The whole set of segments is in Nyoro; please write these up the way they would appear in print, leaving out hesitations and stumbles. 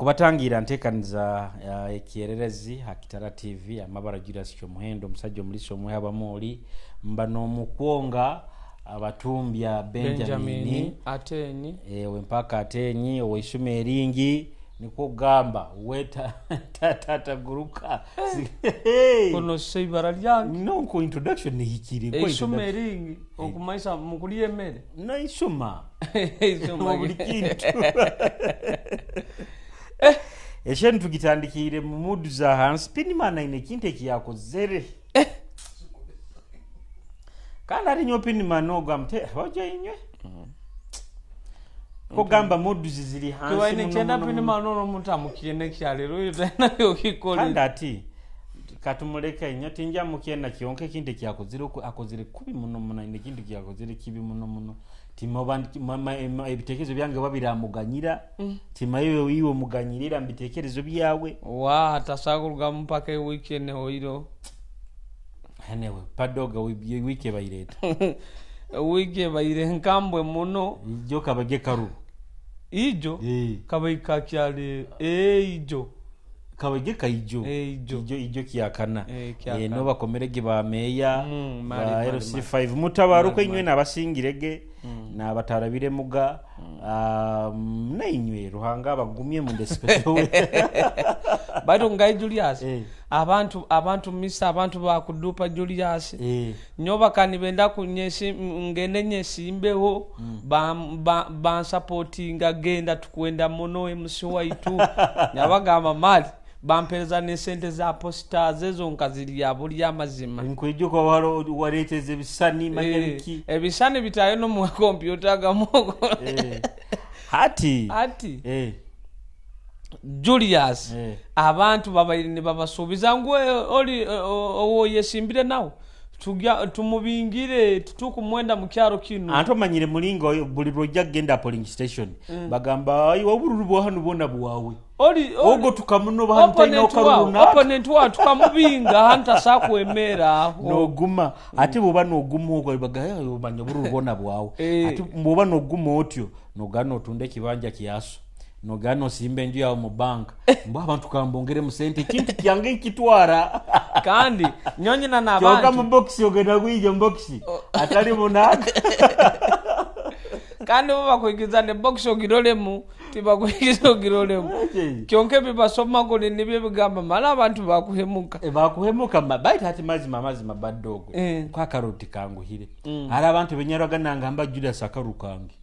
Kubatangira ntekaniza ekyererezi ha Kitara TV, amabara Julius Kyomuhendo, omusajja omulisi omwe abamuli mba n'omukwonga abatumbya Benjamini. Benjamini Atenyi. Wempaka Atenyi oweisuma eringi nikwo kugamba we tataguruka. Kono se ibara lyange. No nko introduction nihikire nko eisuma introduction. Eringi okumaisa mukulya emere. Naisuma. Eisuma. Buli kintu eshe ntugitandikire mu mudu za hansi. Pinimana aine ekintu ekiyakozere kandi ati nyowe Pinimana ogwo amute ojo inywe kugamba mudu ziri hansi kiwaine muno, kyenda muno, muno. Pinimana ono omuntu amukiene kyalero oyo talinayo Kandi kikole. Ati katumuleka inyo tinja mukyena kyonka ekintu ekyakozire akozire kubi muno muno, aine ekintu kyakozire kibi muno muno. Timoba ebitekerezo byange oba biramuganyira, timayo iwe omuganyirira mu bitekerezo byawe. Wa tasakurugamu mpaka ewiiki enehoiro. Anyway, padoga wiki ebaireta. Ewiiki ebaire nkambwe muno. Ijo kabage karu. Ijo kabaika kyali ijo. Kabage kaijo. Ijo. Ijo ijo kyakana. Kyakana. Nobakomerege ba meya mali, ba mali, LC5 mutabaruko Mali, inywe mali. Nabasingirege nabatarabire muga nainywe Ruhanga abagumye munde special way. Baitu ngai Julius, abantu misa abantu bakudupa Julius. Nyoba kani benda kunyesi ngende nyesimbeho bansupportinga genda tukwenda muno MC waitu. Nyabagamba mali bampereza ne sente za posters ezo nkazirya buli amazima. Nkwijuka waro wareteze ebisani manyariki. Ebisani bitayo no mu computer gamoko. Hati. Hati. Julius, abantu babaire ne babasuubiza ngu oli owo yesimbire nawo tugya tumubingire tutukumwenda mu kyaro kino. Anto manyire mulingo oyo buli lwojja kugenda polling station. Bagamba ayi obururu bwa hano bwona bwawe. Oli ogo tukamuno bahano talina opponent okaruru wa naka. Opponent wa tukamubinga hanta sakwemera aho. Noguma ate bwoba noguma ogwo bagaya omanya obururu bwona bwawe. Ate bwoba noguma otyo nogana otunda ekibanja kyaso. Nogana osimba enju yawe mu bank. Mbwa abantu kambongere mu sente kintu kyange nkitwara. Kandi nyonyina Kyonka n'abantu. mu box ogenda kuyija mu box. Atali munaka. Kandi bo bakwigiza ne box ogirolemu tibakwigiza ogirolemu. Kyonka ebibasomako nibyo ebigamba mala abantu bakuhemuka. Bakuhemuka baitu hati mazima mazima baddogo. Kwa karoti kanguhire. Hari abantu benyarwaga nangamba Julius akaru kange.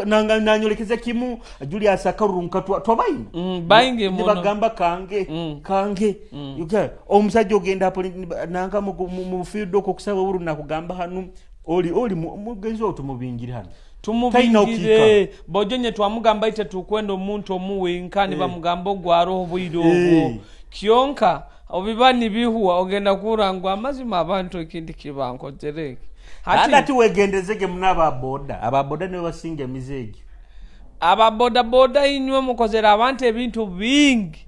Nanga nanyolekeza kimu Julius akaru nkatwa twabaina. Baingi muno. Nibagamba kange, kange. Okay. Omusajja ogenda poli nanga mu field okwo kusaba oburu nakugamba hanu oli mugenzi wo tumubingire hano. Tumubingire. Bojonye twamugamba ite tukwenda omuntu omuwenka nibamugamba ogwaro obwire obwo. Kyonka obiba nibihuwa ogenda kurangwa amazima abantu ekindi kibankozereke. Hati ati wegendezege munaba boda. Aba boda nibo basinga emizegi. Aba boda boda inywe mukozera abantu ebintu bingi.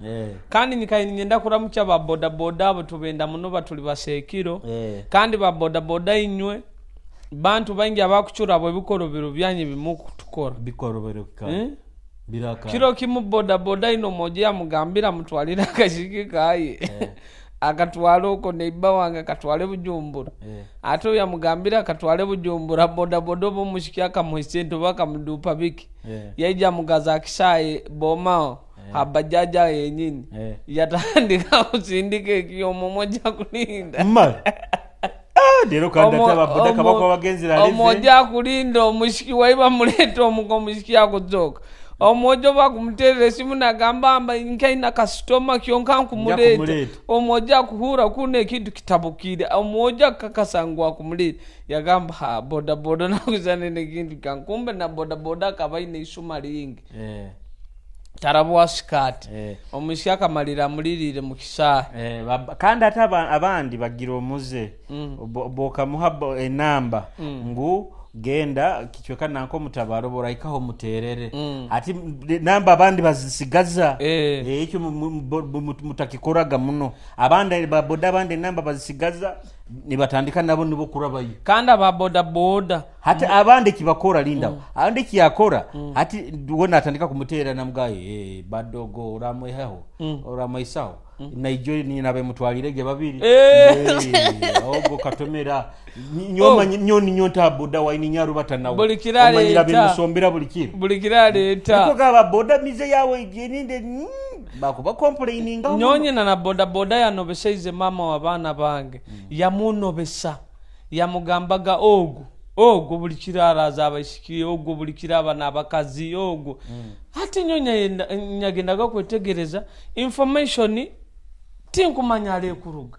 Kandi nyenda kuramukya ba boda boda abo tubenda muno batuli basekiro. Kandi ba boda boda inywe bantu baingi abakuchura abo ebikorobero byanyu bimukutukora. Bikorobero ka. Biraka. Kiro kimu boda boda ino moja yamugambira mutwalira akashiki kaye. Akatwala oko neiba wange akatwale Bujumbura. Ate yamugambira akatwale Bujumbura boda boda obo mushiki akamuha sente oba akamudupa biki. Yaija mugaza akishaye bomao. Abajaja yenyini. Yatandika kusindika ekyomo moja kulinda. Lero kandi ate ababoda kabako abagenzi la leve. Omoja akulinda omushiki waiba muleta omuko omushiki akuzoka. Omoja bakumuterera esimu nagamba amba nkaina kasitoma kyonka nkumuleta. Njakumuleta. Omoja akuhura kuna ekintu kitabukire. Omoja kakasangwa akumuleta. Yagamba ha boda boda nakuzane nekintu kankumbe na boda boda akabaine isuma lingi. Tarabwa sikati. Omushiki akamalira amulirire mu kisaahe. Kandi ate abandi bagira omuze. Bokamuha enamba ngu genda kichweka nanko mutabaro boraikaho muterere. Ati namba abandi bazisigaza. Ekyo mutakikoraga muno. Abandi baboda abandi namba bazisigaza Nibatandika nabo nibo kurabayo. Kandi aba boda boda hati abandi kibakora linda abandi kiyakora hati we natandika kumutera namugaye badogo oramwehaho oramwaisaho naijo ninabe mutwalirege babiri. Ogo katomera nyoma nyoni nyonta boda waini nyarubata nawe. Buli kiraleeta. Omanyira bemusombera buli kiro. Buli kiraleeta. Niko gaba boda mize yawe ninde bakuba complaining. Nyonyi na boda boda yanobeseize mama wa baana bange. Yamunobesa. Yamugambaga ogu. Ogo buli kirara abaishiki, ogo buli kiraba n'abakazi, ogo. Hati nyonya nyagendaga kwetegereza information tinkumanya alekuruga.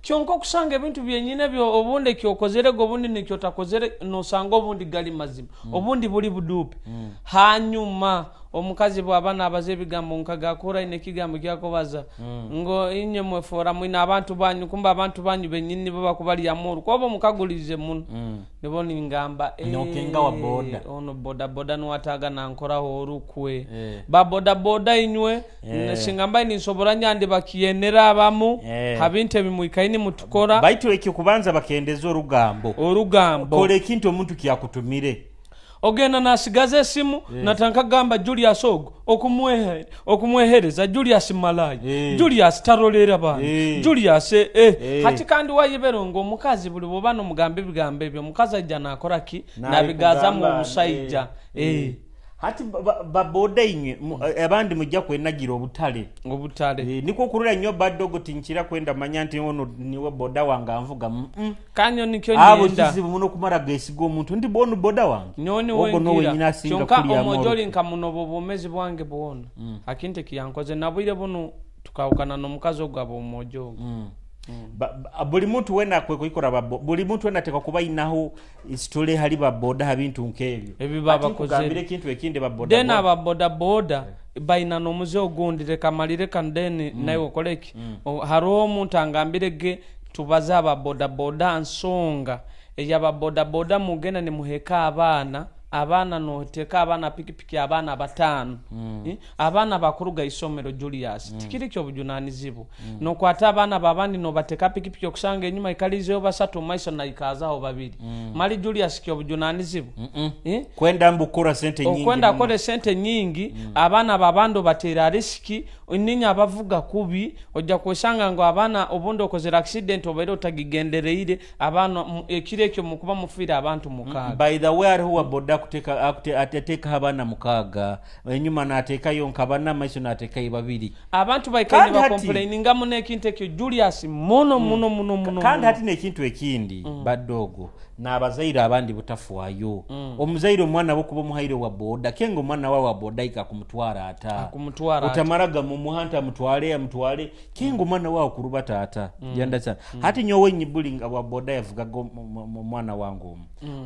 Kyonka okusanga ebintu byenyine byo obundi kyokozere obundi nikyotakozere nosanga obundi gali mazima. Obundi buli budupe. Hanyuma omukazi bw'aba abaze ebigambo nkagakora ine kigambo kyakobaza ngo inye mwefora mwina abantu banyu kumba abantu banyu benyini bo bakubali amuru kwabo mukagulize muno. Nibo ningamba nokenga wa boda ono boda boda nwataga nankoraho orukwe. Ba boda boda inywe singamba ninsobora nyande bakiyenera abamu habinte bimwikaini mutukora baitu ekyo kubanza bakendeza orugambo kole ekintu omuntu kyakutumire. Ogenda nasigaza esimu natanka gamba Julius ogo okumwehereza Julius malayi. Julius tarolera bana. Julius hati kandi wayibero ngo omukazi buli bwoba nomugamba ebigambo ebyo omukazi ajja nakora ki nabigaza mu musajja. Hati baboda inywe abandi mujja kwenagira obutale. Niko kurura nnyo badogo tinkira kwenda manya nti ono niwe boda wange anvuga. Kanyo nikyo nyenda. Abo kizibu muno kumara gesiga omuntu ndi bono boda wange. Nyoni wengira. Kyonka omojoli nka muno bobomezi bwange bwona. Akinte kiyankoze nabwire buno tukawukana n'omukazi ogwo omojo. Buli muntu wena kwekora buli muntu wena teka kuba inaho istole hali baboda habintu nkebyo ebi bakoze kintu ekindi baboda dena ababoda boda baina nomuze ogundi reka malire kandeni naye okoleki haro omuntu angambire ge tubaza ababoda boda nsonga eya boda boda mugenda ni muheka abaana abaana noteka abaana pikipiki abaana batano. Abaana bakuruga isomero Julius. Tikiri kyo bujunanizibwa. Nokwata abaana babandi nobateka pikipiki okusanga enyuma ikalizeyo basatu maiso na ikazaho babiri. Mali Julius kyo bujunanizibwa. Kwenda mbukora sente nyingi. Okwenda akore sente nyingi. Abaana babando batera riski ninya abavuga kubi ojja kwesanga ngo abaana obundi okozera accident obaire otagigendereire abaana ekiro ekyo mukuba mufiira abantu mukaaga. By the way hariho boda ateka abana mukaga enyuma natekayo nkabana maiso natekayo babiri abantu baikaine bakomplaininga muno ekintu ekyo Julius muno muno muno muno. Kandi hati nekintu ekindi badogo n'abazaire abandi butafuayo. Omuzaire omwana bo kuba omuhaire wa boda kenga omwana wawe wa boda ikakumutwara ata utamaraga mu muhanta amutwale kenga omwana wawe kuruba tata. Yanda hati nyowe nyibulinga wa boda yavugaga omwana wangu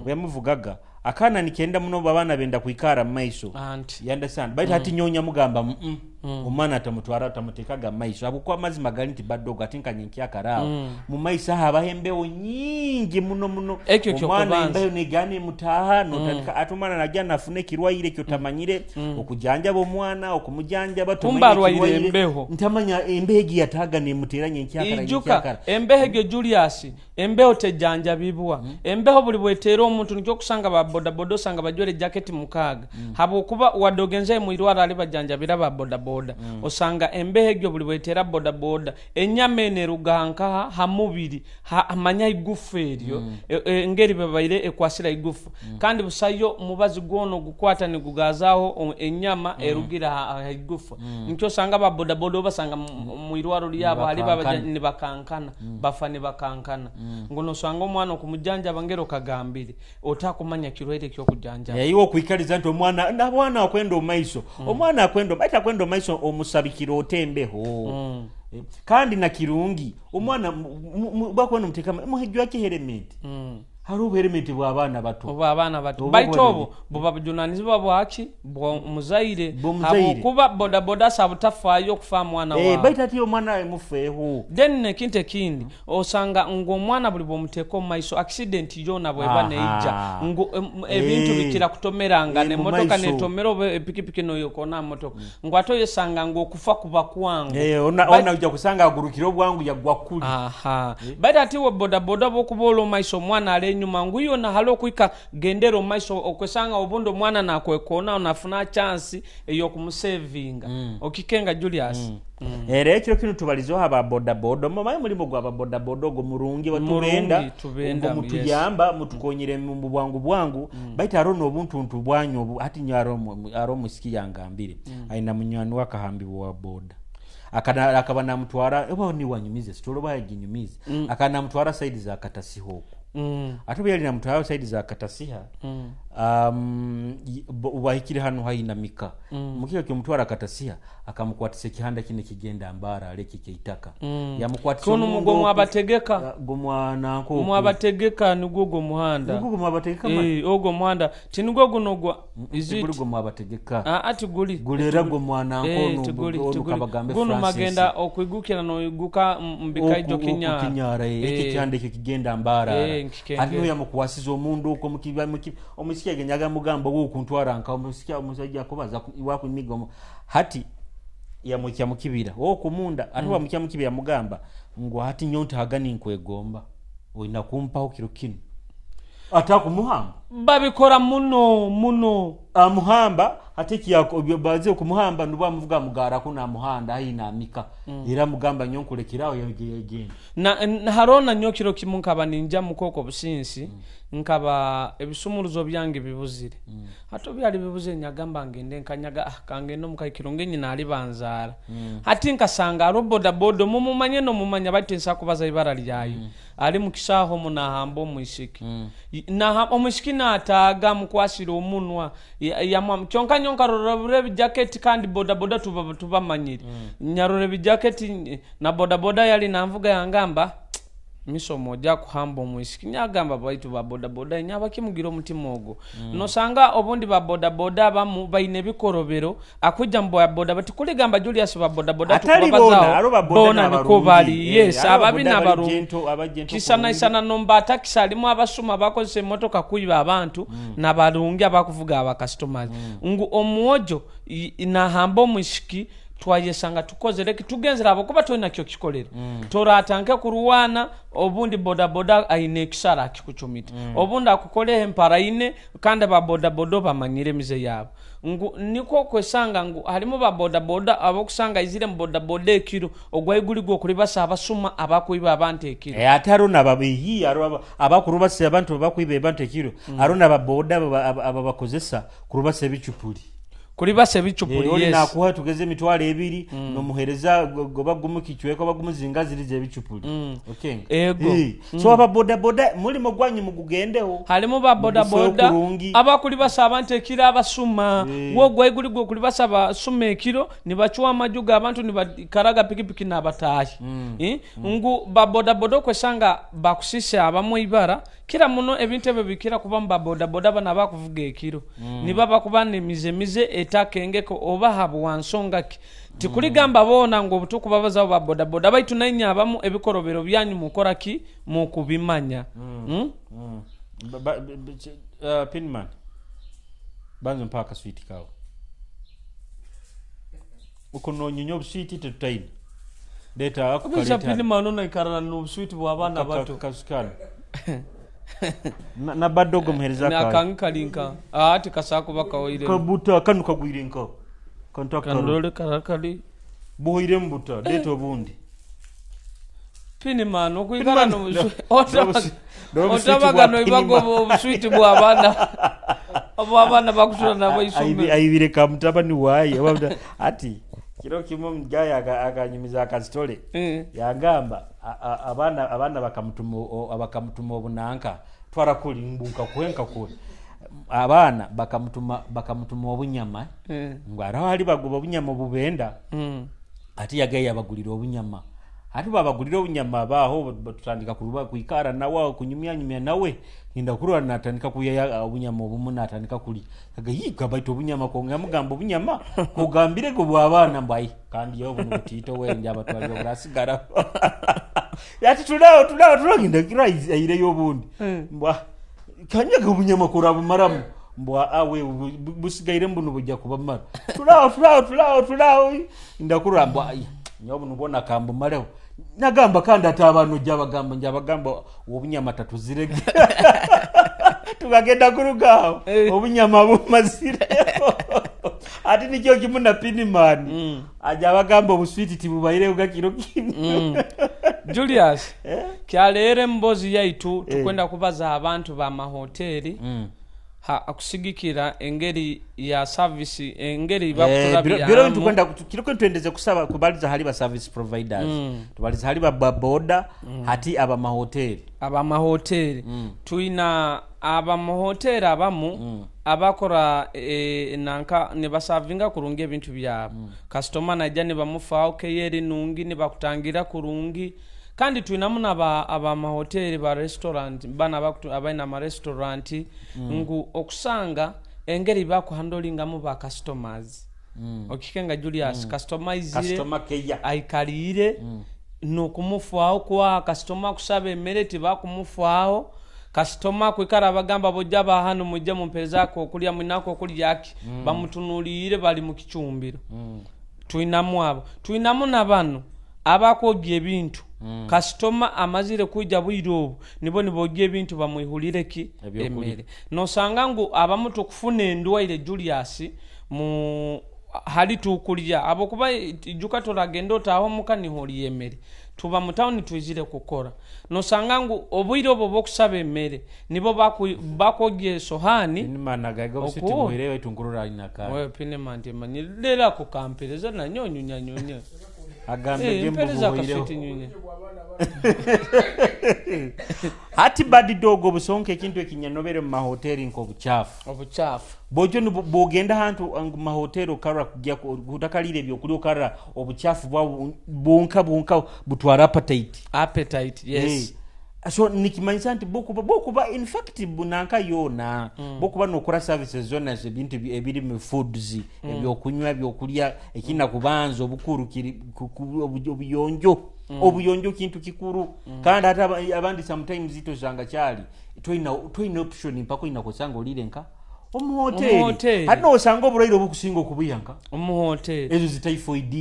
yamuvugaga akana nikenda muno babana benda kuikara maiso you understand bait hati nyonya mugamba omwana atamutwara atamutekaga maiso abukwa mazima gali nti badogo atinkanye nkyakarawo mu maiso habahembeho nyingi muno muno omwana embeho negane mutaha notandika atumana najja nafune kirwaire kyo tamanyire okujanjaba omwana okumujanjaba tumanyire embeho ntamanya embeho yataga nemuteranye nkyakara nkyakara embeho egyo Julius embeho tejanjabibwa. Embeho buli bwetera omuntu nikyo kusanga ba boda boda osanga bajwere jacket mukaaga. Habwokuba wadogenze mu irwara ali bajanjabira ba boda boda. Osanga embeho egyo buli bwetera boda boda enyama eneruga nkaha hamubiri amanya igufu eryo engeri babaire ekwasira igufu. Kandi busayo mubazi gwono gukwata nigugazaho enyama erugira igufu. Nikyo osanga ba boda boda basanga mu irwaro lyabo ali baba nibakankana bafa nibakankana. Ngono osanga omwana okumujanja bangero kagambire otakumanya kirwaire kyo kujanja. Iwo kuikaliza nti omwana ndabwana akwenda omaiso. Omwana akwenda baita akwenda omaiso omusabikira otembeho. Kandi na kirungi omwana bakwenda muteka muhejwa ki helmet. Hariho obuhelementi bw'abaana bato. Obu abaana bato. Obu Baitu obuhelementi. Obu buba bujunanizibwa bwaki? Bw'omuzaire. Bw'omuzaire. Habwokuba bodaboda asaba butafaayo okufa mwana wawe. Baitu ati omwana wawe mufeeho. Then nekintu ekindi, osanga ngu omwana buli bwomuteeka omu maiso, accident yoona bweba neija, ngu ebintu bikira kutomerangana, Mu emotoka maiso. Netomera oba epikipiki noyokona motoka, ngu ate oyesanga ngu okufa kuba kwangu. Ona ojja kusanga agurukire obwangu yagwa kuli. Aha. Baitu ati iwe bodaboda bwokuba oli omu maiso, omwana ali enyuma, ngu iyo nahali okuhika gendera omu maiso, okwesanga obundi omwana nakwekona nafuna chance ey'okumusevinga. Okikenga Julius. Era ekiro kinu tubalizeho aba bodaboda. Mumanyi omulimu gwa bodaboda ogwo murungi, batubenda. Murungi, tubenda, ogwo mutuyamba, mutukonyere mu bwangu bwangu. Baitu hariho n'obuntuntu bwanyu obu hati nyo hariho omusiki yangambire aina munywani we akahambibwa wa boda. Akaba namutwara oba niwanyumize sitolo oba yaginyumize, akaba namutwara side za Katasiha okwo. Ate obu yali namutwara side za Katasiha, bahikire hano haihi na Mika, mukika kyomutwara Katasiha, akamukwatisa ekihanda kino ekigenda Mbaara aleki ekyeitaka. Yamukwatisa Kono omundu mugo mwabategeka. Gomwananko Mwabategeka nigwo gwo muhanda. Nigwo mwabategeka man. Ogwo muhanda tinigwo guno gwa is it? Guli gwo mwabategeka. Ah, ati guli. Gulera gwo mwananko. Ono Tiguli, ono tiguli. Kabagambe Guno Francis. Magenda okwigukira noiguka mbikaijo Kinyara. Kinyara, ekyo kyanda ekyo kigenda Mbarara. Nkikenge. Ati niyo yamukwasiza omundu okwo mukiba omusiki agenyaga mugamba wo kuntwara nka omusiki omusajja akubaza wakumiga hati yamwikya mukibira wo kumunda ati wamwikya mukibira mugamba ngu hati nyo ntagani nkwegomba olina kumpaho kiro kino atakumuhamba. Babikora muno muno. Amuhamba ate baze kumuhamba nubwo amuvuga mugara kuna muhanda haihi namika. Era mugamba nyo nkulekeraho yagenda. Na harona nyo kiro kimu nkaba ninja mukoko businsi, nkaba ebisumuruzo byange bibuzire. Hati byali bibuze nyagamba ngende nkanyaga, kangende omukaikiro ngenyi nali banzaara. Hati nkasanga aro boda boda mumumanye no mumanya bati nsa kubaza ibara lyayo. Ali mukisaho munahamba omwisiki. Naha omwisiki nataga mukwasira omunwa. Yamwa kyonka nyonka rorabure jacket kandi boda boda tubamanyire. Nyarore jacket na boda boda yali namvuga yangamba miso moja kuhamba omwisiki. Nyagamba baitu ba boda boda nyaba kimugira omutima ogwo. Nosanga obundi ba boda boda abamu baine bikorobero akujja mu ba boda bati kuligamba Julius ba boda boda Atali tukubabazaho, bona, aro ba boda bona n'abarungi. niko bali. Yes, Aro ba ababi boda bali n'abarungi. gento, aba gento Kisana kulungi. isana nomba takisi alimu abasuma bakozesa emmotoka kuyiba abantu n'abarungi abakuvuga aba customers. Ngu omwojo nahamba omwisiki twayesanga tukozere ki tugenzera abo kuba tolina kyo kikolera. Toratanke kuruwana obundi boda boda aine ekisara akikucumita. Obundi akukoleho empara ine kandi aba boda boda bamanyire emize yabo. Ngu niko kwesanga ngu harimu ba boda boda abokusanga izire mu boda boda ekiro ogwaiguli gwo kulibasa abasuma abakuiba abantu ekiro. Ate hariho n'ababihi, hariho abakurubasa abantu abakuiba abantu ekiro. Hariho n'ababoda ababakozesa kurubasa ebicupuri. Kulibasa ebicupuri, Oli yes. nakuha tugeze emitwaro ebiri, nomuhereza goba gumukichweka oba gumuzingaziriza ebicupuri. Okay. Ego. So aba boda boda mulimo gwanyu mugugendeho. Halimu ba boda Mugufeyo boda kurungi. abakulibasa abantu ekiro abasuma. Wo gwaiguli gwo kulibasa abasuma ekiro nibachwa amajuga abantu nibakaraga pikipiki n'abatahi. Ngu ba boda boda okwesanga bakusise abamu ibara kira muno ebintu ebyo bikira kuba mu ba boda boda bana bakuvuga ekiro. Nibaba kuba n'emizemize etakengeko oba habwa nsonga ki. Tikuligamba bona ngu obutukubabazaho ba boda boda baitu nainye abamu ebikorobero byanyu mukora ki mukubimanya. Pinman. Banzo mpaka sweet kawo. Uko nonyonyo obuswiti tetutaina. Leta ako Kabisa kaleta. Pinman ono ikarana n'obuswiti bw'abaana bato. Kasukali. Na badogo muhereza Na kawe. kankalinka. Ati kasako bakawaire. Kabuta kanu kagwire nka. Kontakta. Kandole karakali. Buhire mbuta, leta obundi. Pinman okuikara Pinman, n'obuswiti. Otabaga Otabaga noibago obuswiti bw'abaana. Abo abaana bakusula nabo isomero. Aibire kamutabani waye. Ati kiro kimwe mugaya akanyumiza akasitole. Yagamba abaana bakamutuma obunanka. Twara kuli mbunka kuhenka kuli. Abaana bakamutuma obunyama. Ngo araho ali bagoba obunyama obubenda. Ati yagaye yabagulira obunyama. Hati babagulira obunyama baho tutandika kuruba kwikara nawe kunyumyanyumya nawe, ngenda kurora natandika kuyaya obunyama obumu, natandika kulya. Aga yiga baitu obunyama konga mugamba obunyama kugambire go bw'abaana mbayi kandi yo bunu butito wenje abatwalira burasigara. Ati tulao tulao tulao ngenda kira aireyo obundi. Mbwa kanyaga obunyama kurabumaramu. Mbwa awe busigaire mbuno bujja kubamara. Tulao tulao tulao tulao ndakura mbwa nyobu nubona kambumareho. Nagamba kandi ate abantu njabagamba njabagamba obunyama tatuzirege. Tugagenda kurugaho obunyama bumazire. Ati nikyo kimu na Pinimani. Aja bagamba obuswiti tibubaire ugakiro kimu. Julius, kyaleere mbozi yaitu tukwenda kubaza abantu ba mahoteli. Akusigikira engeri ya service engeri bakuturabya. Biro tukwenda kiriko twendeze kusaba kubaliza hali ba service providers. Tubaliza hali ba boda hati aba mahoteli. Aba mahoteli. Tuina aba mahoteli abamu abakora nanka ne basavinga kurungi ebintu byabo. Customer najja ne bamufaawo keyeri nungi ne bakutangira kurungi. Kandi tuinamu aba mahoteli ba restaurant bana abaina ama restaurant ngu okusanga engeri bakuhandolingamu ba customers. Okikenga Julius customize customer care aikalire nokumufaawo kwa customer kusaba emmere tibakumufaawo. Customer kwikara bagamba bojja bahano mujje mumpereza ko okulya munako okulya ki bamutunuliire bali mu kicumbiro. Tuinamu abo tuinamu nabano abakogye ebintu. Customer amazire kuja bwiro nibo nibogye ebintu bamwihulire ki emere. Nosanga ngu abamu tukufuna endwaire Julius mu hali tukulya abo kuba ijuka toragenda otaho muka niholi emere. Tuba mu town tuizire kukora. Nosanga ngu obwire obwo bokusaba emere nibo bakogye sohani. Nimana gaga obusiti muirewe tungurura inaka. Wewe Pinimani manyi lera kukampereza na nyonyo nyonyo. Agambe gembo buhire. Hati badi dogo busonke ekintu ekinyanobere mu mahoteli nko buchafu. Obuchafu. Bojo bogenda hantu mu mahoteli okara kujya kutakalire ebyokulya okara obuchafu bwa bonka bonka butwara appetite. Appetite, yes. So nikimanyisa nti bokuba in fact bunanka yona bokuba nokora services zona ebintu ebiri mu foods ebyokunywa ebyokulya ekina kubanza obukuru kiri obuyonjo. Obuyonjo kintu kikuru. Kandi ate abandi sometimes ito zanga kyali toyina option mpako inakosanga olire nka omuhoteli. Hati nosanga obulwaire obukusinga okubuyanka omuhoteli. Ezo zi typhoid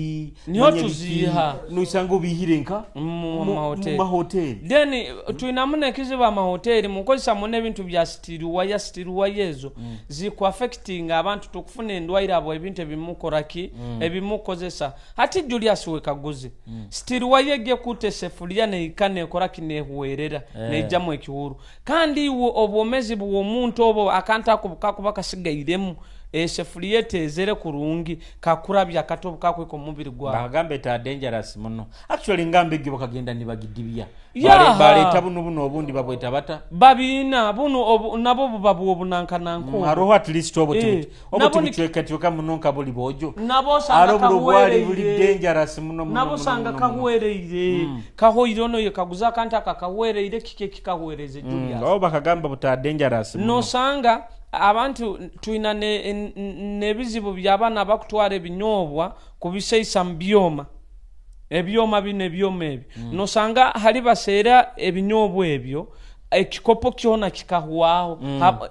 niho tuziha nosanga obihire nka mu mahoteli. Then tuinamu nekizibu amahoteli mukozesa mune ebintu bya steel wire ezo ziku affecting abantu tukufuna endwaire abo ebintu ebimukoraki ebimukozesa. Hati Julius wekaguze steel wire ge kute sefulia neikane ekoraki nehuwerera neijjamu ekihuru. Kandi iwo obwomezi bw'omuntu obo akanta kuba kasigairemu esefulia etezere kurungi kakurabya katobu kakweka omubiri gwawe. Bagambe ta dangerous muno. Actually ngambe gyo bakagenda nibagidibya. Baleta buno buno obundi babweta bata. Babina buno nabo buba bwobunanka nanko. Haroho at least obo tibuchweka muno nkabuli bojo. Nabo sanga kahuwereire. Buli dangerous muno muno. Nabo sanga kahuwereire. Kahoire ono yekaguza kanta kakahuwereire kike kikahuwereze Julius. Abo bakagamba buta dangerous muno. No sanga abantu tuina nebizibu by'abaana bakutwara ebinyobwa kubiseisa mu byoma. Ebyoma bino ebyoma ebyo. Nosanga hali baseera ebinyobwa ebyo ekikopo kyona kikahwaho.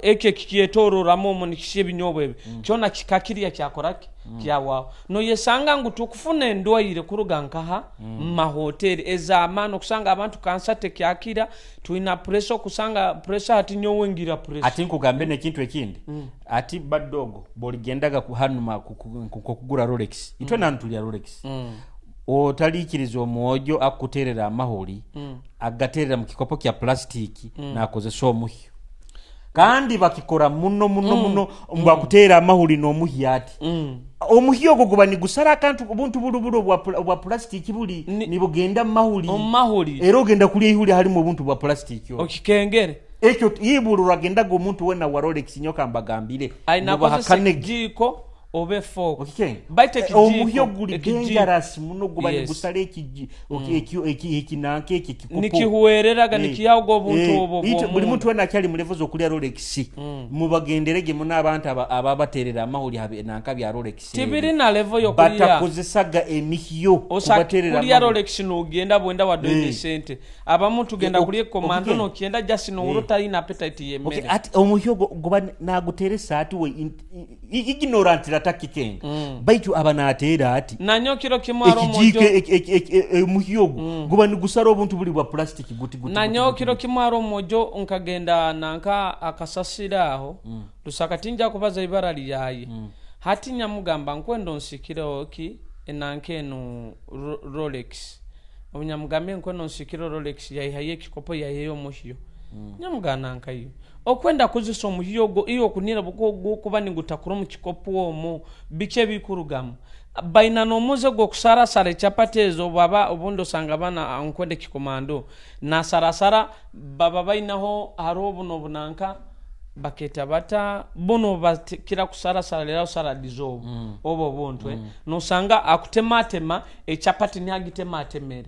Ekyo kikyetororamo omu nikisya ebinyobwa ebyo. Kyona kikakirya kyakoraki kyawaho. Noyesanga ngu tukufuna endwaire kuruga nkaha mu mahoteli ez'amaani okusanga abantu kansa tekyakira tuina pressure okusanga pressure hati nyowe ngira pressure. Ati nkugambe nekintu ekindi. Ati badogo boligendaga kuhanuma kukugura Rolex. Itwe nantulya Rolex. Otalikiriza omwojo akuterera amaholi agaterera mu kikopo kya plastiki nakozesa omuhyo. Kandi bakikora muno muno muno mbakutera amahuli n'omuhyo ati. Omuhyo ogwo guba nigusala akantu obuntu bulubulu bwa plastiki buli nibugenda mahuli. Omahuli. Era ogenda kulya ihuli halimu obuntu bwa plastiki. Okikengere. Ekyo ibulu ragendaga omuntu wena wa Rolex nyoka mbagambire. Ainakozesa jiko Oba efork. Okikenga? Baitu Omuhyo ekijiiko, guli ekijiiko. dangerous muno, guba nigusara ekinanka eki ekikopo. Nikihuwereraga, nikiyaga obuntu obwo Itwe buli bw'omundu. muntu wena akyali mu level z'okulya Rolex, mubagenderege muno abantu ababaterera amahuri nanka bya Rolex. Tibiri na level yokulya. Batakozesaga emihyo kubaterera Kulya amahuri. Rolex nogenda bwenda wadoine sente. Abamu tugenda kulya komando nokyenda just nowuro talina appetite y'emmere. Okay, ati omuhyo guba naguteresa ati we ignorant ratakikenga. Baitu aba nateera ati. Nanyo kiro kimwe ari Ekijiiko omuhyo. Omuhyo ogwo guba nigusara obuntu buli bwa plastic guti guti. Nanyo guti, kiro guti. kimwe ari omuhyo nkagenda nanka akasasira aho. Lusaka tinja kubaza ibara lyaye. Hati nyamugamba nkwendo nsikireho ki enanka eno Rolex. Obunyamugambye nkwendo nsikireho Rolex yaihayo ekikopo yaihayo omuhyo. Nyamugamba nkayo. Okwenda kuzisa omuhyo ogwo iyo okunira gukuba nigutakura omu kikopo omwo biki ebikurugamu. Baina n'omuze gw'okusarasara echapati ezo baba obundi osanga bana nkwenda ekikomando nasarasara baba bainaho hariho buno bunanka baketa bata buno bakira kusarasara lera saladi obu obwo buntwe nosanga akutematema echapati niagitematemere.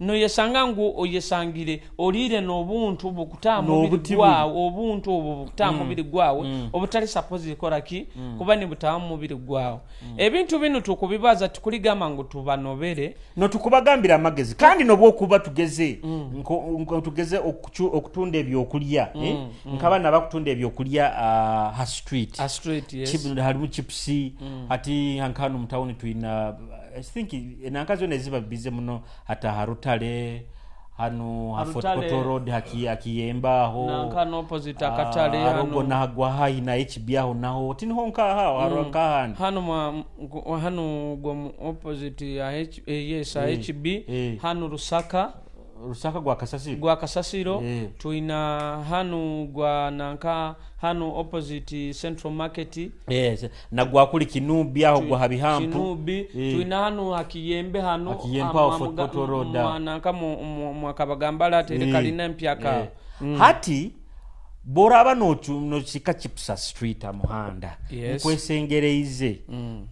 Noyesanga ngu oyesangire olire n'obuntu bukuta mubiri N'obuti gwawe, buli. obuntu obwo bukuta mubiri gwawe, obutali suppose kola ki kuba ni butawa mubiri gwawe. Ebintu bino tukubibaza tukuligamba ngu tubanobere. No tukubagambira amagezi kandi nobwokuba tugeze tugeze okutunda ebyokulya, Nk'abaana bakutunda ebyokulya, ha street. Ha street, yes. Chip, harimu chips, ati nk'hano mu town twina, I think enanka zona eziba bize muno hata harutale hano ha Fort Harutale. Portal Road hakiyemba aho. Nanka no opposite akatale hano. Arogo nahagwa hayi na HB aho naho tiniho nkaha haro nkahandi. Hano hano gwa mu opposite ya H, yes, ya HB. Hano Lusaka. Lusaka gwa Kasasiro. Gwa Kasasiro. Tuina hano gwa nanka hano opposite Central Market. Yes, na gwa kuli Kinubi aho gwa Habihampu. Kinubi. Tuina hano Hakiyembe hano, Hakiyembe aho Fort Portal Road aho. nanka mu Kabagambala ate kalina mpya ka. Hati boraba nochika chipsa street amuhanda. Nkwesengereize.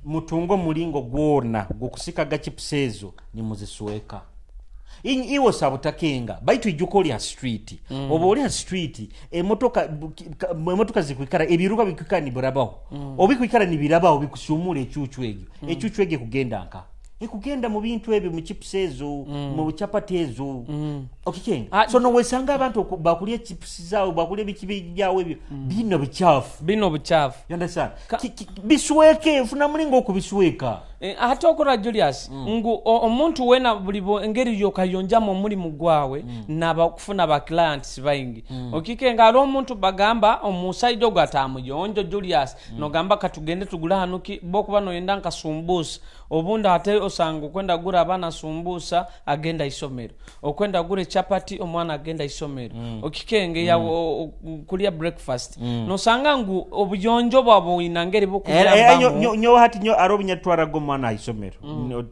Mutungo mulingo gwona gukusikaga chips ezo nimuzisweka. Iwo sabutakenga baitu ijuko lya street. Oba oli ha street emotoka zikwikara ebiruka bikwikara nibirabaho. Obikwikara nibirabaho bikusumula ecucu egyo. Ecucu egyo kugenda nka ekugenda mu bintu ebyo mu chips ezo, mu chapati ezo. Okikenga? So no wesanga abantu bakulya chips zaawe, bakulya biki byawe ebyo. Bino bichafu. Bino bichafu. You understand? Bisweke, funa mulingo okubisweka. Ate okola Julius, ngu omuntu wena buli engeri yokayonjamu omulimu gwawe, naba kufuna ba clients baingi. Okikenga ali omuntu bagamba omusajja ogwo atamuyonjo Julius, nogamba katugende tugule hano ki, bokuba noyenda nka sumbusa. Obundi ate osanga okwenda gura abaana sumbusa agenda isomero, okwenda gura chapati omwana agenda isomero. Okikenge ya kulya breakfast. Nosanga ngu obuyonjo bwabwe oyina ngeri bukuyambamu. Nyo hati nyo aro binyatwara go mwana isomero.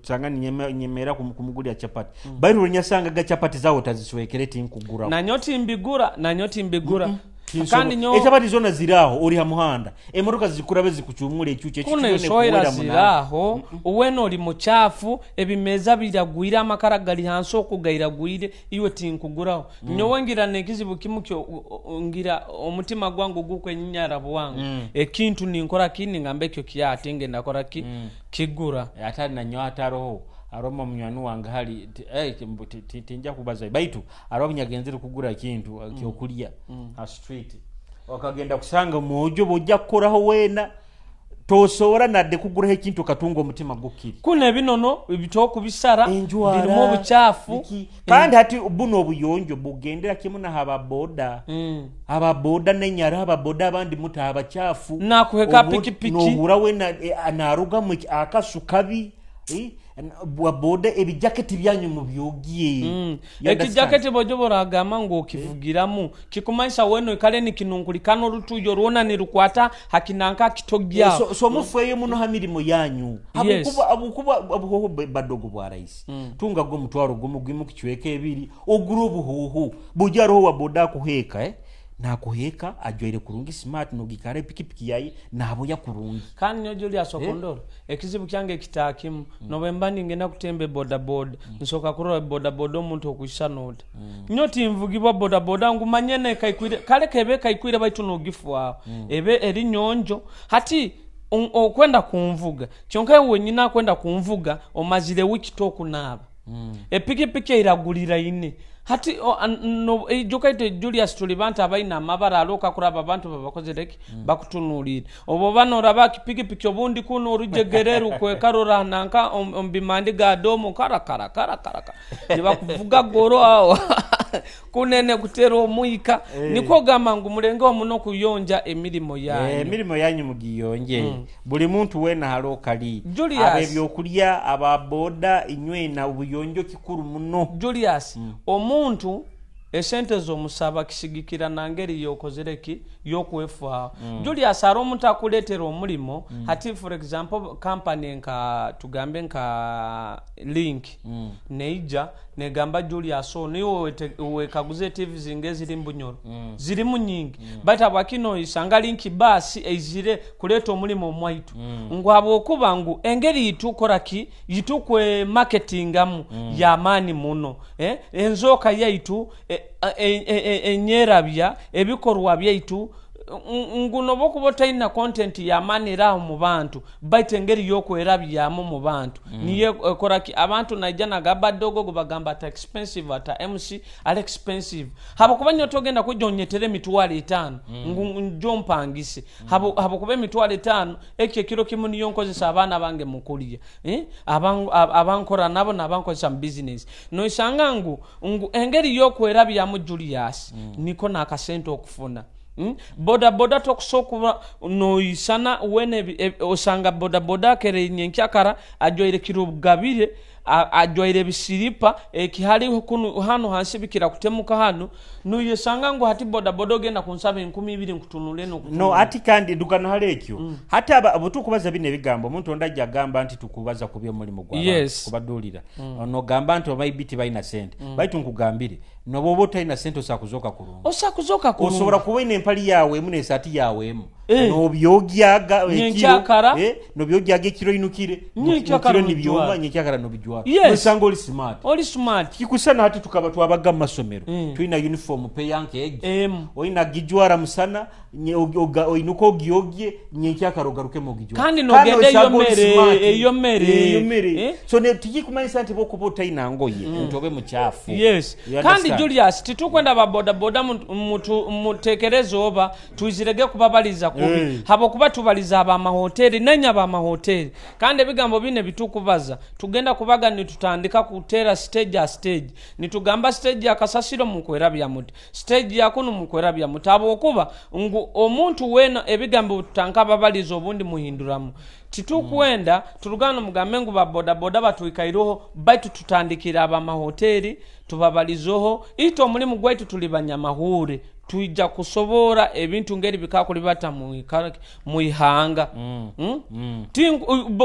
Osanga nyemera kumugulya chapati. Bairu nyasanga ga chapati zawo taziswekere tinkugura. Na nyoti mbigura, na nyoti mbigura. Tinsobo. Kandi nyo Echapati zona ziraho ori ha muhanda. Emotoka zikurabe zikuchumule echuche echuche Kuno yone esoera kuwera munana. ziraho, uweno ori muchafu, ebimeza biragwire amakara gali hansi okugairagwire iwe tinkuguraho. Nyowe ngira nekizibu kimu kyo, ngira omutima gwangu gukwenyinyara bwangu. Ekintu ninkora ki ngambe ekyo kyate ngenda kora ki kigura. Atari na nyowe ataroho. Aroma munywani wange hali, tinja kubaza baitu aroba nyagenzere kugura ekintu, kyokulya ha street. Wakagenda kusanga mwojo bojja kukoraho wena tosobola nadde kuguraho ekintu katunga omutima gukiri. Kuna ebinono ebitooku bisara, Enjwara, birimu obucaafu. biki. Kandi hati buno obuyonjo bugendera kimu na ababoda. Ababoda n'enyara, ababoda abandi muta abacaafu. Nakuheka pikipiki. Nohura wena, narugamu akasu kabi. Bwa boda ebijaketi byanyu mubyogie. You understand? Ekijaketi bojo boragamba ngu okivugiramu kikumanyisa weno ikale nikinunkulikana olutuyo lwona nirukwata hakinanka kitogya. So mufeeyo muno ha mirimo yanyu. Abukuba abuhoho badogo bwa rais. Tunga go mutwaro gumu gumu kichweka ebiri ogura obuhoho. Bujja roho wa boda kuheka, Nakuheeka ajwaire kurungi smart, nogikara epikipiki yaye naboya kurungi. Kandi nyo Julius okundora ekizibu kyange kitaakimu. Nobe mba ningenda kutemba bodaboda, nsoka kurora bodaboda omuntu okwisana ota. Nyo tinvugibwa bodaboda ngumanye nekaikwire kale kebe kaikwire baitu nogifwaho ebe eri nyonjo. Hati okwenda kunvuga kyonka wenyina akwenda kunvuga omazire wiki tokunaaba. Epikipiki eiraguliraine hati ijuka ite Julius tuli bantu abaina amabara aloka kuraba abantu babakozereki bakutunulire. Obo bano oraba kipikipiki obundi kuno orujegere rukwekarora nanka ombimandi ga domo kara kara kara kara nibakuvuga goro aho kunene kutera omwika. Nikwo gamba ngu mulengeho muno kuyonja emirimo yanyu. Emirimo yanyu mugiyonje. Buli muntu wena halo kali ab'ebyokulya, ababoda, inywena obuyonjo kikuru muno. Julius, omuntu esente z'omusaba kisigikira nangeri yokozereki yokwefaaho. Julius hari omuntu akuleetera omulimo. Hati for example company nka tugambe nka Link neija negamba Julius ono iwe wekaguze TV zinga eziri mbunyoro. Zirimu nyingi. Baitu habwaki noisanga Link basi eizire kuleeta omulimo omwaitu? Ngu habwokuba ngu engeri yitukoraki yitukwe marketingamu yamaani muno. Enzoka yaitu enyerabya ebikorwa byaitu ngu nobokuba otaina content yamaani eraho mu bantu baitu engeri y'okwerabyamu mu bantu niyo ekoraki abantu naija nagamba dogo bagamba ata expensive, ata MC ali expensive, habwokuba nyo togenda kujja onyetere emitwalo 5 ngu njo mpangise. Habwokuba emitwalo 5 ekyo ekiro kimu niyo nkozesa abaana bange mukulya, abankora nabo nabankozesa mu business. Noisanga ngu engeri y'okwerabyamu Julius niko nakasente okufuna. Boda boda tokusokuba noisana wene osanga boda boda kere nyenkyakara ajwaire kirugabire, ajwaire ebisiripa ekihali kunu hano hansi bikira kutemuka hano, nuyesanga ngu hati boda boda ogenda kunsaba 2000 nkutunule no. No ati kandi dukana hali ekyo. Hati aba butukubaza bino ebigambo omuntu ondajja agamba nti tukubaza kubi omulimu gwa Yes. kubadulira. Onogamba nti obaibiti balina sente. Baitu nkugambire noboba otalina sente osakuzoka kurungi. Osakuzoka kurungi. Osobola kuba ine empali yawe emu n'esaati yawe emu. Nobyogyaga ekiro, Nyenkyakara. Nobyogyaga ekiro inukire. Nyenkyakara Mukiro nibyoma, nobijwara. Nyenkyakara nobijwara. Yes. Nosanga oli smart. Oli smart. Kikusana hati tukaba twabaga mu masomero. Tulina uniform peyanke egi. Emu. Olina gijwara musana, oinuka ogyogye, nyenkyakara ogarukemu ogijwara. Kandi nogenda osanga oli eyomere, smart. eyomere. Eyomere. Eh? So ne tikikumanyisa nti bokuba otalina ngoye nti obe mukyafu. Yes. You Kandi understand? Julius titukwenda ba boda boda mutekereze oba tuizirege kubabaliza kubi. Habwokuba tubaliza abamahoteli nenya abamahoteli. Kandi ebigambo bine bitukubaza tugenda kubaga nitutandika kutera stage ya stage. Nitugamba stage ya kasasiro mukwerabya muti, stage ya kunu mukwerabya muti. Habwokuba ngu omuntu wena ebigambo tutanka babaliza obundi muhinduramu. Titukwenda turugano mugambe ngu ba boda boda batuikairoho, baitu tutandikira abamahoteli tubabalizoho ito omulimu gwaitu tuli banyamahure, tuija kusobora ebintu ngeri bikakulibata muihanga.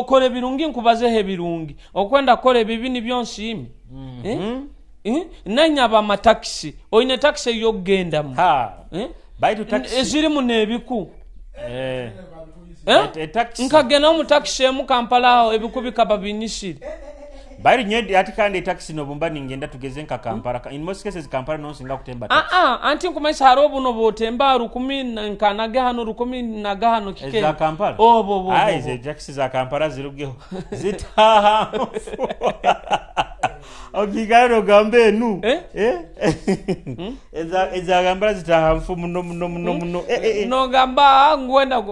Kora ebirungi nkubazeho ebirungi, okwenda kora ebibi nibyo nsiime. Nanya abamatakisi, oine takisi ey'okugendamu. Ha. Baitu taxi Ezirimu n'ebiku. Taxi. Nkagenda mu takisi emu Kampala aho ebiku bikaba binyisire. Baitu nyo ati kandi taxi nobumba ningenda tugeze nka Kampala. In most cases Kampala nonsinga kutemba taxi. Anti nkumanyisa hari obuno botemba rukumi nkanage hano rukumi nagahano kike. Eza Kampala? Obo, obo, Ai, obo. ze taxi za Kampala zirugeho. Zitaha. Okigaro gambe enu. Eh? Eza Kampala zitaha mfu muno muno muno muno. Nogamba ngwenda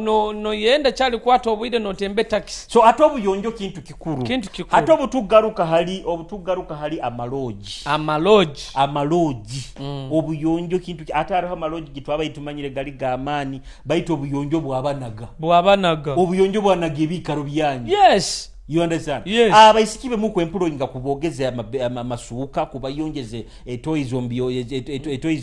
no, no yenda chali kwata obwire notembe taxi. So ate obuyonjo kintu kikuru. Kintu kikuru. Ate obutugaruka hali amaloji. Amaloji. Amaloji. Obuyonjo kintu ate hariho amaloji gitwaba itumanyire gali gamani baitu obuyonjo bwabanaga. Bwabanaga. Obuyonjo bwanaga ebikaro byanyu. Yes. You understand? Yes. Abaisiki be muku employinga kubogeze amasuuka, kubayongeze etoyi zombio, etoyi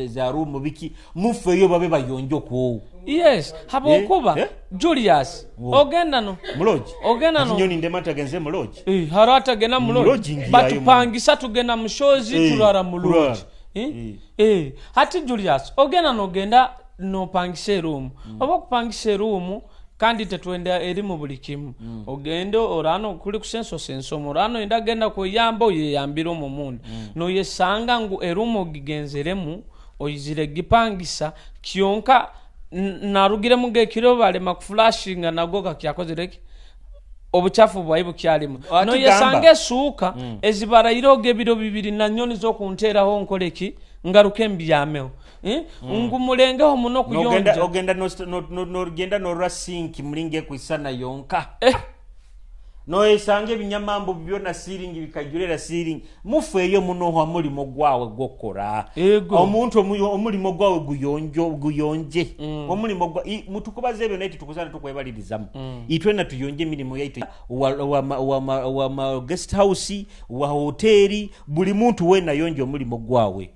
za room biki, mufeyo babe bayonjo kwo. Yes, habwokuba Julius, ogenda no. Muloji. Ogenda no. Nyoni ndema tagenze muloji. Harata genda muloji. Muloji ngiyayo Batupangisa tugenda mushozi, turara muloji. Turara. Hati Julius, ogenda nogenda nopangisa eruumu, oba okupangisa eruumu kandi tetwenda erimu buli kimu. Ogende orano kuli kusenso sensomo, orano enda genda kweyamba oyeyambira omu munda. Noyesanga ngu eruumu ogigenzeremu oyizire gipangisa kyonka narugiremu gekiro balema kuflashinga nago kakyakozereki obuchafu bwai bukyalimu. Noyesanga esuuka ezibaraire ogebiro bibiri na nyoni zokunteraho nkoleki ngaruke mbyameho. Ngumulengeho muno kuyonja. Ogenda nogenda norora sinki mulinge kuisana yonka. Noyesanga ebinyamambo byona siringi bikajurera siringi. Mufeeyo muno wa mulimo gwawe gwokora. Omuntu omulimo gwawe guyonje. Omulimo gwa mutukubaze ebyo naye tukusana tukwebalirizamu. Itwe na tuyonje emirimu yaitu wa guest house, wa hoteli, buli muntu wena yonje omulimo gwawe.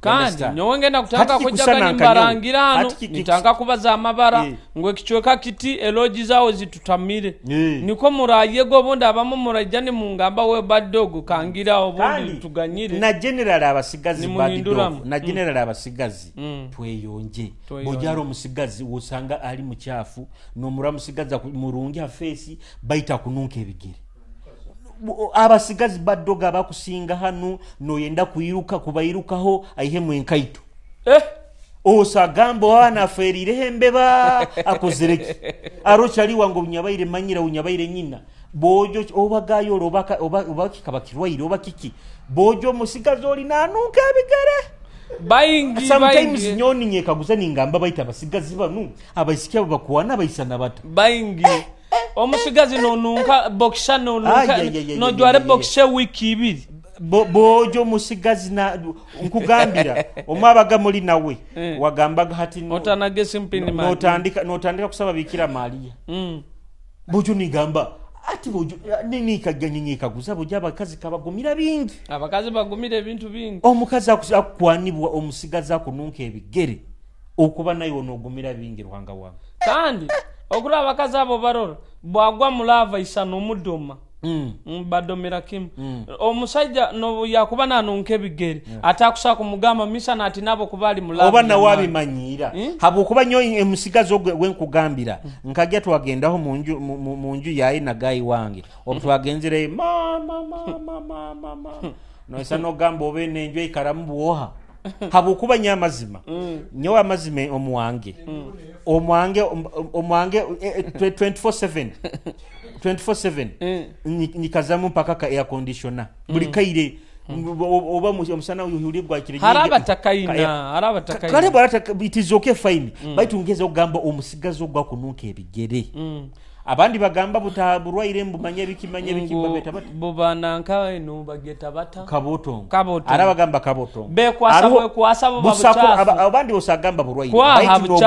Kandi nyowe ngenda kutanga kujaganya mbarangirano nitanga kubaza amabara ngo ekichweka kiti eloji zao zitutamire. Niko murayego obundi abamu murajani mungamba we bad dog kangira obundi tuganyire. Na general abasigazi bad dog na general abasigazi tweyonje. Bojaro musigazi wosanga ali muchafu nomura musigaza murungi afesi baita kununka ebigere. Abasigazi badoga abakusinga hanu noyenda kuiruka kubairukaho aihemu enkaito. Osagambo wana aferire hembeba akozereki. Arochali wango unyabaire manyira unyabaire nyina. Bojo obagayo obaka obaki kabakirwaire obakiki. Bojo musigazi oli nanunka ebigere. Bayingi sometimes nyoni nyekaguza ningamba baita abasigazi banu abaisikia bakuwana baisana bata. Bayingi. Omusigazi nonunka boxer nonunka nojware boxer wiki ibiri. Bojo musigazi na nkugambira omwabaga muri nawe wagambaga hati otanagese mpini mali notandika kusaba Bikira Maria. Bojo nigamba ati bojo nini kaganyinyi kaguza bojo abakazi kabagumira bingi. Abakazi bagumira ebintu bingi. Omukazi akwanibwa omusigazi akununka ebigere okuba nayo onogumira bingi Ruhanga wange. Kandi okura abakazi abo barora bwagwa mulava isano omudoma. Badomera kimu. Omusajja no yakuba nanunka ebigere atakusa kumugamba misa nati nabo kubali mulava oba nawe abimanyira. Habwokuba nyo omusigazi ogwe wenkugambira nkajja twagendaho mu nju yaye na gayi wange obu twagenzere mama mama mama noisa nogamba obe nenju ikaramu bwoha. Habwokuba nyo amazima nyo amazima omuwange omwange omwange 24/7 24/7 nikazamu mpaka ka air conditioner buli kaire oba omusana uli gwakire haraba takaina haraba takaina kale barata it is okay fine. Baitu ngeza ogamba omusigazi ogwa kununka ebigere. Abandi bagamba butaburwaire mbumanye bikimanye bikibabeta bata bubana nka eno bageta bata kabotongo arabagamba kabotongo bekwasa bekwasa bo babuchafu abandi osagamba burwaire baitu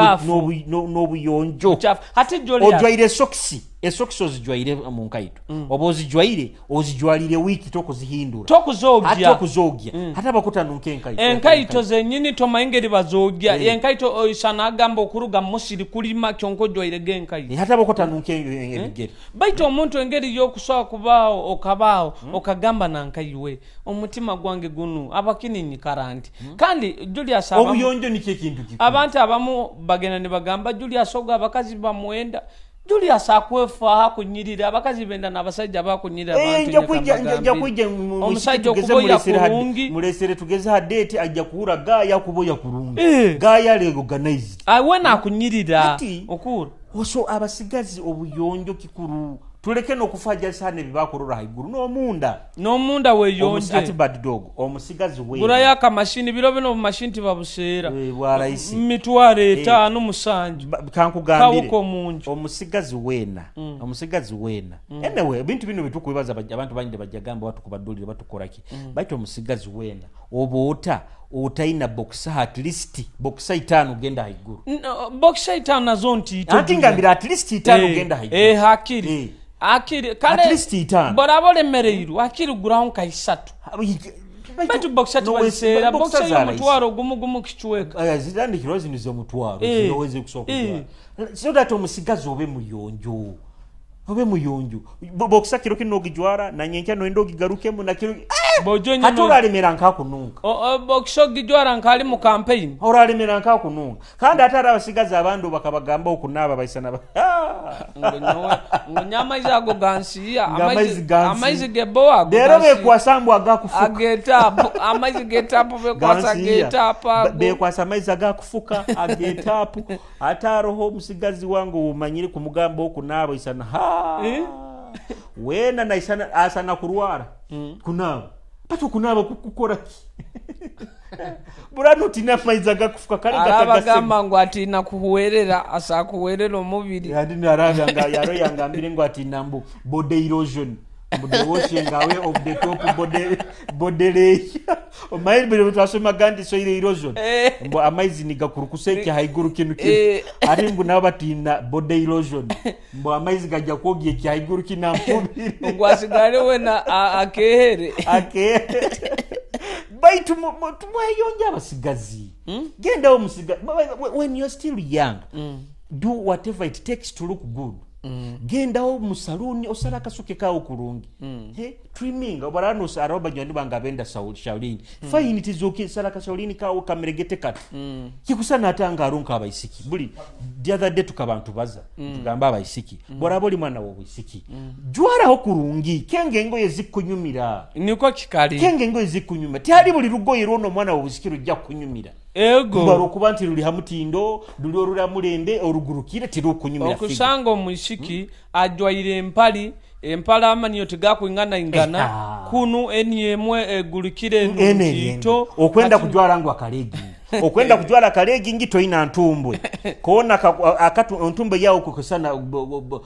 nobuyonjo hati joli ojwaire socks esocks ozijwaire mu nkaito oba ozijwaire ozijwalire wiki tokuzihindura tokuzogya tokuzogya hata bakutanunka enkaito enkaito zenyini tomaingeri bazogya enkaito oisana agamba okuruga musiri kulima kyonko jwaire genkaito hata bakutanunka ebigere. Baitu omuntu engeri yokuswa kubao okabao okagamba nankaiwe omutima gwange gunu abakini nyikaranti. Kandi Julius obuyonjo nikyo ekintu kikuru. Abantu abamu bagenda ne bagamba Julius ogo abakazi bamwenda. Julius akwefa hakunyirira abakazi benda n'abasajja bakunyirira abantu nja kwijja omusajja okuboya kurungi mulesere tugeze ha date ajja kuhura gaya kuboya kurungi gaya le organized awe nakunyirira okura oso abasigazi obuyonjo kikuru tuleke nokufaja sana ebibakurora haiguru n'omunda weyonje ati bad dog omusigazi we gura yaka mashini biro bino mashini tibabuseera bwa raisi mitware 5 7 kankugambire omusigazi wena omusigazi wena anyway ebintu bino bitukwibaza abantu banyinde bajagamba watu kubadulira batukoraki baitu omusigazi wena oboota otaina boxer at least boxer 5 genda haiguru boxer 5 nazo nti ati ngambira at least 5 genda haiguru hakiri akiri kale at least 5 borabole mereiru akiri guraho nka 3 baitu boxer tibasera boxer y'omutwaro gumu gumu kichweka zitandikirwa zino z'omutwaro zinoweze kusooka so that omusigazi obe muyonjo boxer kiro kino ogijwara na nyenkya noenda ogigarukemu na kiro Hati oralemera nkakununka. Okisogijwara nkali mu campaign. Oralemera nkakununka. Kandi ate ari abasigazi abandi bakabagamba okunaaba baisana ngo nyamaizi ago gansiya, amaizi geboa ago. Rero bekwasa mbu agakufuka. Agetapu, amaizi getapu bekwasa getapu ago. Bekwasa amaizi agakufuka agetapu. Ate aroho omusigazi wange omanyire kumugamba okunaaba isana wena naisana asana kurwara kunaaba. Batu kunaaba kukora ki? Burano tina amaizi agakufuka kale gatagase. Ngu atina kuhuwerera asa kuhuwerera omubiri. Yandi arabya nga yaro yangambire ngu atina mbu body erosion. Mbu the washing away of the top body layer. Omayi bile twasoma gandi soil erosion. Mbu amaizi nigakurukuseke haiguru kinu kinu. Ari mbu nabo batina body erosion. Mbu amaizi gajja kwogya ekyaiguru kina mpubiri. Ngu asigale wena akehere. Akehere. Baitu tumweyonja abasigazi. Genda omusigazi. When you're still young, do whatever it takes to look good. Gendawo mu saluni osala akasuke kawo kurungi. Trimming obarano araho banywani banga benda Shaolin. Fine it is okay sala ka Shaolin kawo kameregete kati. Kikusana atanga arunka abaisiki. Buli the other day tukabantu baza tugamba abaisiki. Borabo oli mwana wo bwisiki. Jwaraho kurungi kenge engoye zikunyumira. Niko kikali. Kenge engoye zikunyumira. Tihali buli rugoye rwono omwana wo bwisiki rujja kunyumira. Ego. Baro kuba nti ruli hamutindo, ruli orura mulembe orugurukire tirukunyumira. Okusanga omuisiki ajwaire empali, empala amaniyo tigakwingana ingana, kunu eni emwe egurukire ntito. Okwenda kujwara ngu akalegi. Okwenda kujwara kalegi ngito ina ntumbwe. Kona akatu ntumbwe yawo kukusana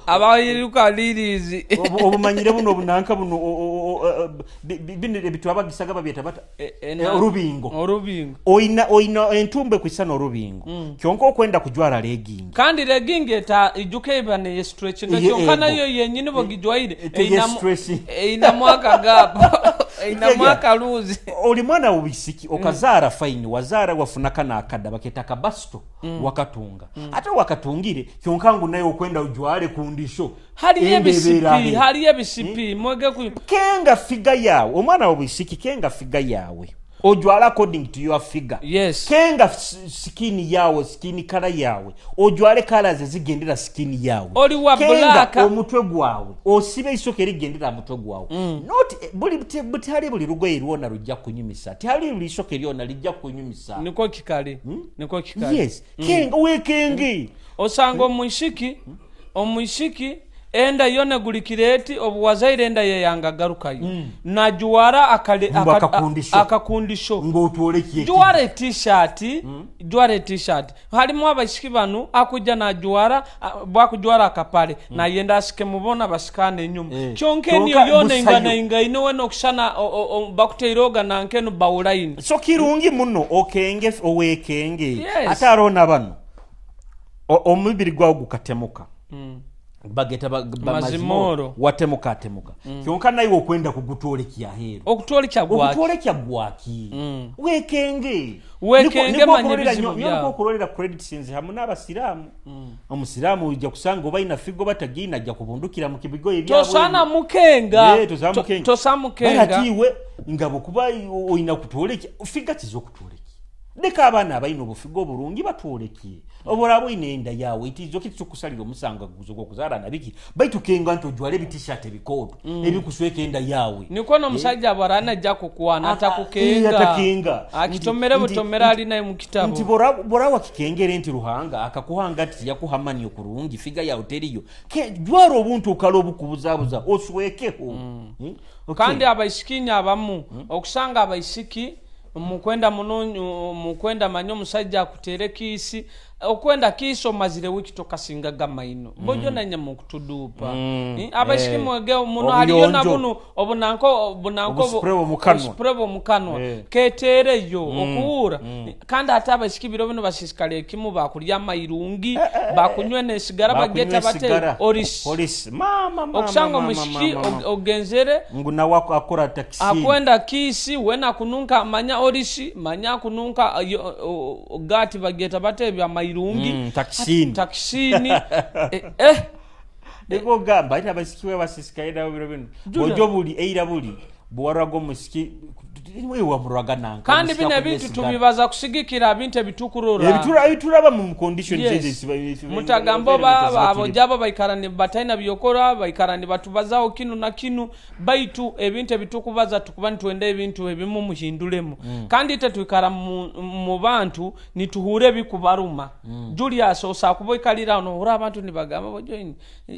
abayiruka lirizi. Obumanyire buno obunanka buno bino ebitu abagisaga babyeta bata orubingo. Orubingo. Oina entumbwe kwisana orubingo. Kyonka okwenda kujwara legging. Kandi legging eta ijuke ibane ye stretching kyonka nayo yenyini bogijwaire ina mwaka gap. Ina mwaka luzi. Oli mwana w'obwisiki okazara fine wazara wafunaka na akada baketa kabasto wakatunga. Ate wakatungire kyonka ngu nayo okwenda ujwale kundisho. Hali ebisipi mwege ku kenga figa yawe omwana w'obwisiki kenga figa yawe. Ojwala according to your figure. Yes. Kenga skin yawe, skin color yawe. Ojwale colors ezigendera skin yawe. Oli wa black. Kenga omutwe gwawe. Osibe isoke ligendera omutwe gwawe. Not buli butali buli rugoye rwona rujja kunyumisa. Tihali buli isoke lyona lijja kunyumisa. Niko kikali. Niko kikali. Yes. Kenga wekenge. Osanga omuishiki enda yone gulikireti obuwazaire enda yeyanga garukayo. Najuwara akakundisho. Ngotwoleki. Juwara t-shirt, juwara t-shirt. Halimu abaishiki banu akuja najuwara bwakujuwara akapale na yenda asike mubona basikane enyuma. Kyonke niyo yone ingana ingaine weno okushana bakuteiroga na nkenu bawulaini. So kirungi muno okenge owekenge. Yes. Ate arona bano. Omubiri gwawo gukatemuka. Bageta mazimoro watemuka atemuka. Kyonka nayo okwenda kugutolekya ahero. Okutolekya gwaki. Wekenge. Wekenge manye niko kurolera credit sinzi hamu n'abasiramu. Omusiramu ujja kusanga oba ina figo batagina ajja kubundukira mu kibigo ebyabwe. Tosana mukenga. Tosana mukenga. Baratiwe ngabo kuba oyina kutolekya figa kizo kutolekya. Leka abaana abalina obufigo obulungi batwoleke. Oborabo inenda yawe itizo kitsukusalira omusanga guzo kuzaala nabiki. Baitu kenga nto jwale t-shirt ebikodo ebikusweka enda yawe. Niko no musajja bwarana ajja kukuwana atakukenga. Atakenga. Akitomere butomera ali naye mu kitabo. Nti bora wakikengere nti Ruhanga akakuhanga ati yakuhamani okurungi figa ya hoteliyo. Ke jwara obuntu okalo obukubuzabuza oswekeho. Okay. Kandi abaisikinya abamu okusanga abaisiki mukwenda munonyo mukwenda manyo musajja akutere kisi okwenda kiso mazire wiki tokasinga gamaino bojo nanya mukutudupa abaishiki mwege muno haliyo na buno obunanko obusprebo mukanwa ketereyo okuura kandi ate abaishiki biro bino basisikale kimu bakulya amairungi bakunywe nesigara bageta bate oris mama okusanga mushiki ogenzere ngu nawe akora taxi akwenda kisi wena kununka manya orisi manya kununka gati bageta bate bya mairungi taxini Niko gamba ita abasikiwe basisikaira biro bino bojo buli eira buli Bwaraga omusiki wamuraga nanka. Kandi bino ebintu tubibaza kusigikira bintu ebitukurora. Ebituraba mu conditions Yes. Mutagamba abojabo baikara ni bataina byokora, baikara ni batubazaho kinu na kinu, baitu ebintu ebitukubaza tukuba nitwenda ebintu ebimu muhindulemu. Kandi ite tuikara mu bantu nituhure bikubaruma. Julius osakuba ikalira nohura abantu nibagamba bojoini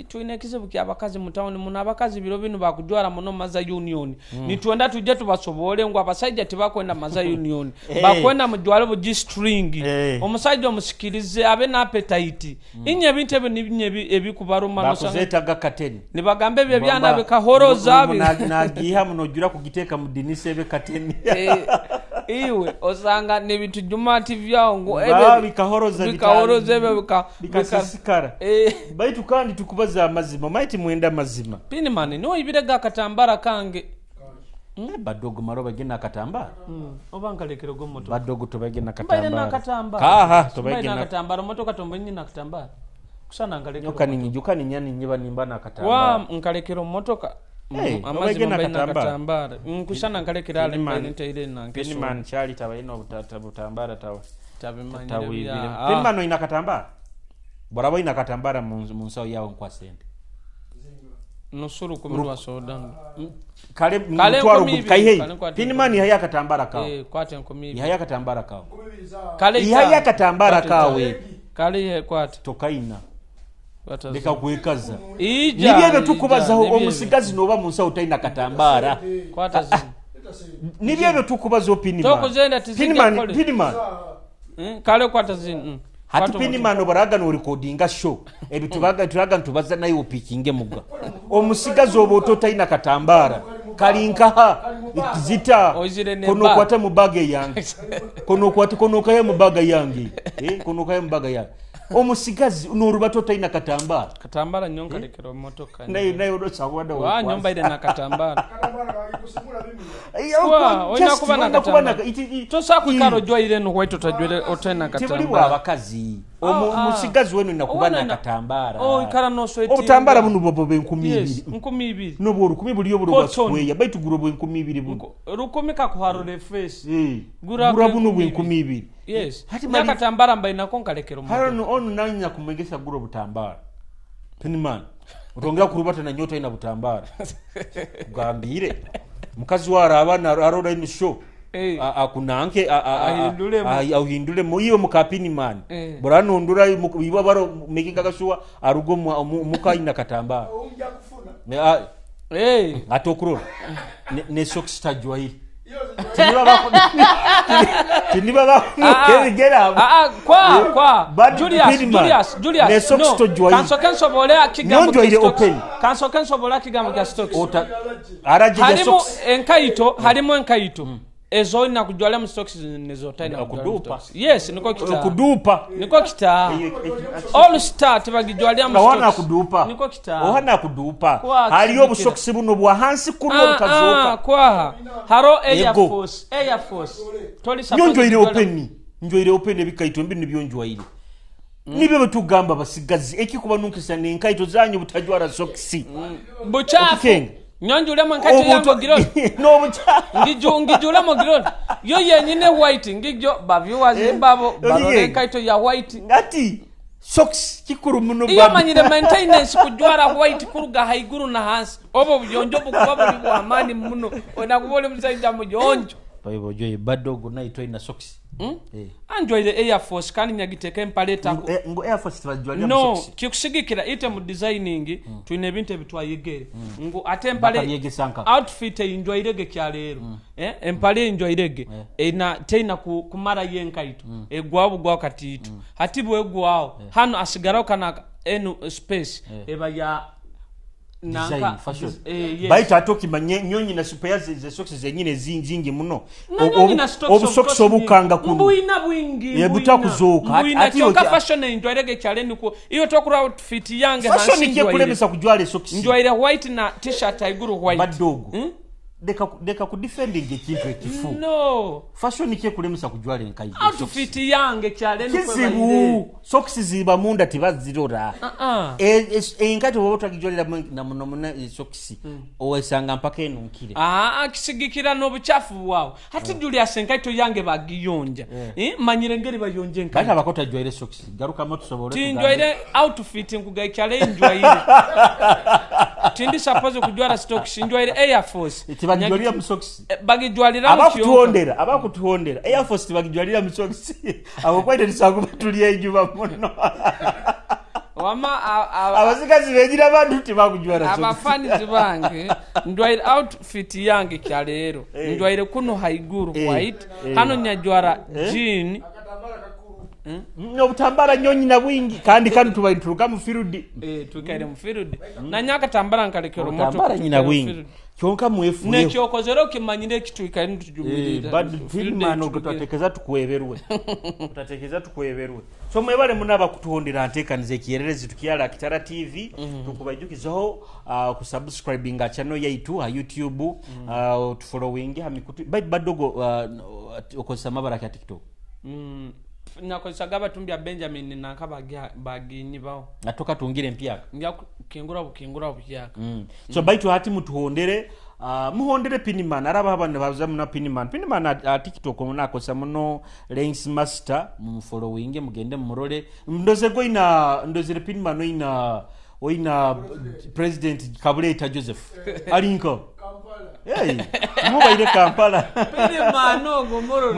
twine ekizibu ky'abakazi mu town muno, abakazi biro binu bakujwara muno maza union. Nitwenda tujje tubasobole ngu abasajja tibakwenda maza union. Bakwenda mujwale bu G-string. Omusajja omusikirize abe na appetite. Inye ebintu ebyo nibinye ebikubaruma bakuzetaga kateni. Nibagamba ebyo byana bikahoroza nagiha munojura kugiteka mu dinise ebe kateni. Iwe osanga nebintu Juma TV aho ngo ebe bikahoroza bikahoroza ebe bikasisikara. Baitu kandi tukubaza amazima, maiti mwenda mazima. Pinimani no ibirega akatambara kange. Badogo maroba gena akatambara. Oba nkalekero gomoto. Badogo tobage na katambara. Mbaire nakatambara. Kaha tobage na katambara motoka tombenyi na katambara. Kusana nkalekero. Nyoka ninyijuka ninyani nyiba nimba na katambara. Wa nkalekero motoka. Amazima mbaire nakatambara. Nkusana nkalekera ale mbaire nteire na nkeso. Pinimani chali tabaino butambara tawe. Tabimanyire. Pinimani ina katambara. Borabo ina katambara munsawo yawo nkwa sente. Nusuru kumirwa soda. Kale mutwaro kaihe. Pinimani haya katambara kawo. Kwate nkumi. Haya katambara kawo. Kale haya katambara kawe. Kale kwate. Tokaina. Leka kuwekaza. Ija. Nibyo tukubaza omusigazi noba munsa utaina katambara. Kwata zini. Nibyo tukubaza Pinimani. Tokuzenda tizija kole. Pinimani. Kale kwata zini. Hati Pinimani baraga no recordinga show. Ebitubaga turaga ntubaza nayo opikinge muga. Omusigazi obo totaina katambara. Kalinkaha zita kono kwata mubage yange. Kono kwata kono kaya mubaga yange. Kono kaya mubaga yange. Omusigazi noruba totaina katambara. Katambara nyonka lekero motoka. Nayo odosa wa nyomba ile na katambara. Wa oina kuba na katambara. Tosa kwikaro jwa ile no white otajwele otaina katambara. Tibuli wa abakazi. Omusigazi wenu nakuba na katambara. Oh ikara no sweat. Obutambara buno bobo be 2000. Yes, 2000. Nobo 1000 buliyo bulo bwasweya baitu guro bwe 2000 buno. 1000 kakuharure face. Gura buno bwe 2000. Yes. Hati nakatambara mbaye nako nkalekero moto. Haro ono nanya kumegesa guro butambara. Pinimani. Utongera kurubata na nyota ina butambara. Kugambire. Mukazi wa arabana arora ino show. Akunanke ahindule muiwe mukapinimani. Borano ndura iwa baro mekinga gashuwa arugo muka ina katambara. Atokurora. Ne socks tajwa hii. Tiniba ba kegera. Kwa Julius no. Kanso bolea kigambo Kanso bolea kigambo kya stocks. Araje harimo enkaito harimo enkaito. Ezo ina kujwala mu stocks nezo taina kudupa. Yes, niko kita. Kudupa. Niko kita. All star tibagijwalya mu stocks. Wana kudupa. Niko kita. Ohana kudupa. Haliyo busocks buno bwa hansi kuno bukazoka. Kwa. Haro Air Force, Air Force. Toli Nyonjo ile open. Njo ile open ebikaito mbinu byonjwa ile. Nibyo betugamba basigazi ekikuba nunkisa nenkaito zanyu butajwara socks. Buchafu. Nyonjule mwankato yango girol. No bucha. Ngijule mo girol. Yo yenyine white ngijo ba viewers babo barore kaito ya white. Ngati socks kikuru muno ba. Iyo manyire maintenance kujwara white kuruga haiguru na hansi. Obo buyonjo bukuba buli bwa amani muno. Ona kubole musaija muyonjo. Bible joy badogo na ito ina socks. Anjoy the Air Force kandi nyagiteke empaleta ngo Air Force tibajwalya no kikusigikira ite mu designing twine ebintu ebitwayegere ngo ate empale outfit enjoyirege kyaleero empale enjoyirege ena teina kumara yenkaito egwawo bugwawo katiito hati bwegwawo hano asigarawo kana enu space eba ya design fashion. Baita atoki nyonyi na super ze socks zenyine zingi muno. Obusocks obukanga kuno. Mbuina bwingi. Yebuta kuzoka. Ati yoka fashion enjoyerege kyaleni ku. Iyo tokura outfit yange hansi. Fashion ikye kulemesa kujwale socks. Njwaire white na t-shirt aiguru white. Badogo. Leka ku defending ekintu ekifu. No. Fashion kyekulemesa kujwala enkaito. Outfit yange kyaleni. Kizibu. Socks ziba munda tibazirora. Enkaito bwoba otagijwalira na muno muna socks. Owesanga mpaka enunkire. Kisigikira n'obuchafu bwawe. Hati Julius enkaito yange bagiyonja. Manyire ngeri bayonje enkaito. Bata bakota jwaire socks. Garuka moto sobole. Tinjwaire outfit nkugaikale njwaire. Tindi suppose kujwara socks, njwaire Air Force. Tibagijwalira mu socks. Bagijwalira mu kyonka. Abakutuhondera. Air Force tibagijwalira mu socks. Abo kwaite tusakuba tuli enjuba muno. Wama abasikazi begira abantu tibakujwara socks. Abafanizi bange ndwaire outfit yange kyaleero. Ndwaire kuno haiguru white. Hano nyajwara jean. Obutambara nyonyi na bwingi kandi kandi tubaituruka mu field. Tukaire mu field. Na nyaka tambara nkalekero moto. Tambara nyina bwingi. Kyonka mwefu. Nekyokozero kimanyire kituikaire nitujumirira. Bad filman okutatekeza tukueberwe. Utatekeza tukueberwe. So mwebale munaba kutuhondera ntekanize ekiyererezi tukyala Kitara TV. Tukubajukizaho kusubscribinga channel yaitu ha YouTube, tufollowing ha mikutu. Badogo okozesa mabara ya TikTok. Nakozesaga batumbya Benjamin nanka baginyibaho. Atoka tungire mpyaka. Njya kingura bukingura buhyaka. So baitu hati mutuhondere, muhondere Piniman araba abantu baza muna Piniman. Piniman TikTok munakosa muno Lens Master mumufollowing mugende murole. Ndoze goina ndozere Piniman oina President Kabuleta Joseph. Alinko. Hey, mubaire Kampala. Piniman ogo murore.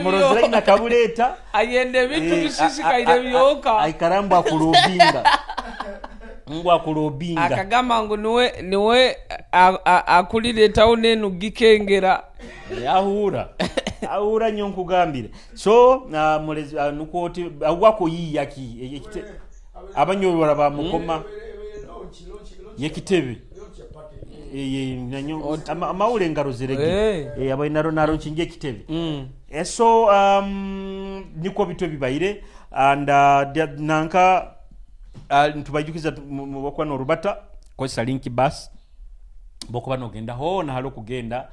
Murozeina Kabuleta. Ayende bitu bisisikaire byoka. Aikaramba kulobinga. Ngwa kulobinga. Akagamba ngu niwe akulire town enu gikengera. Ahura. Ahura nyo nkugambire. So mulezi nuko wako yiyaki abanyobora ba mukoma yekitebe. Amawule ngaro zirege. Abainaro naro nchinge kitebe. So niko bito bibaire and nanka ntubajukiza mubakwa no rubata kozesa link bus bokuba nogenda ho na halo kugenda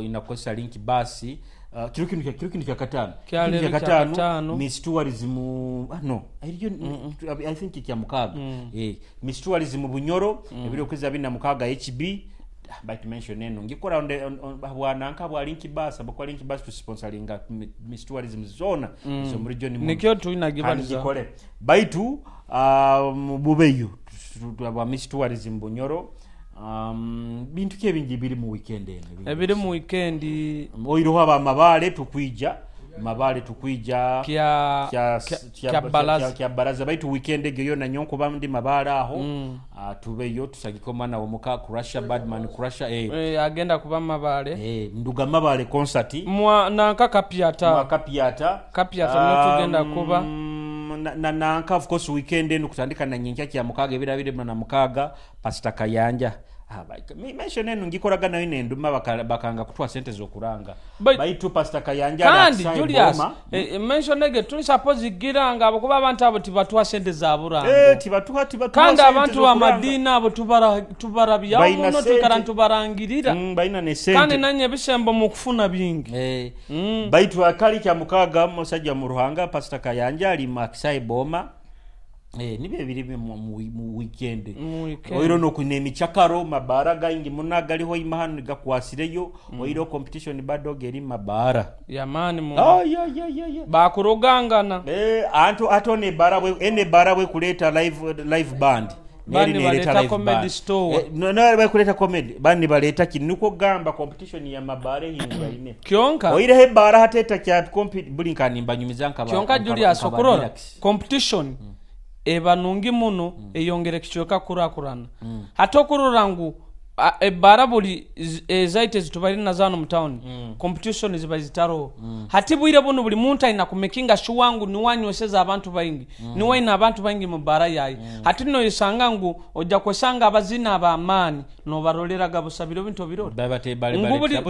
inakozesa link bus. Kiro kintu kya katano. Kya katano Miss Tourism no I think kya mukaga. Miss Tourism Bunyoro ebiro kweza bina mukaga HB by to mention eno ngikora bwananka bwa link bus abakwa link bus to sponsoringa Miss Tourism zona so muri John nikyo tuinagibaliza ngikole baitu bubeyo bwa Miss Tourism Bunyoro. Bintu ki ebingi biri mu weekend eno ebiri mu weekend oiroho aba mabale tukwija kya baraza baitu weekend eyo yona nyonko bamndi mabale aho. Tubeyo tusagiko mwana womuka Crusher Badman Crusher agenda kuba mabale nduga mabale concert mwa nanka kapiata kapiata notugenda kuba na nanka of course weekend eno kutandika na nyinkya kya mukaga ebirabire na mukaga Pastor Kayanja. Mention eno ngikoraga nayo nenduma bakanga kutwa sente zokuranga baitu Pastor Kayanja kandi Julius mention ege tuli suppose giranga abakuba abantu abo tibatwa sente za burango tibatuha kandi abantu ba madina abo tubarabya muno tukarantu barangirira baina ne sente kandi nanye bisembo mu kufuna bingi baitu akali kya mukaga musajja mu Ruhanga Pastor Kayanja ali Maksai Boma. Nibe biri mu weekend. Oiro no kune michakaro mabara gaingi munaga liho imahano gakwasireyo. Oiro competition bado geri mabara. Yamani mu. Ya. Bakurugangana. Anto atone bara we ene bara we kuleta live band. Bani baleta comedy store. No we kuleta comedy. Bani baleta kinuko gamba competition ya mabare hingura ine. Kyonka. Oire he bara hateta kya compete bulinkani mbanyumizanka ba. Kyonka Julius Okurora competition. Eba nungi muno eyongere kichweka kurakurana. Hata okurora ngu ebara buli ezaite zitubali nazano mu town competition ziba zitaro. Hati bwire buno buli muntu ayina kumekinga sure ngu niwanyweseza abantu baingi. Niwaina abantu baingi mu bara yayi. Hati no yisanga ngu ojja kwesanga abazina abamani no barolera gabusa biro bintu birora. Baba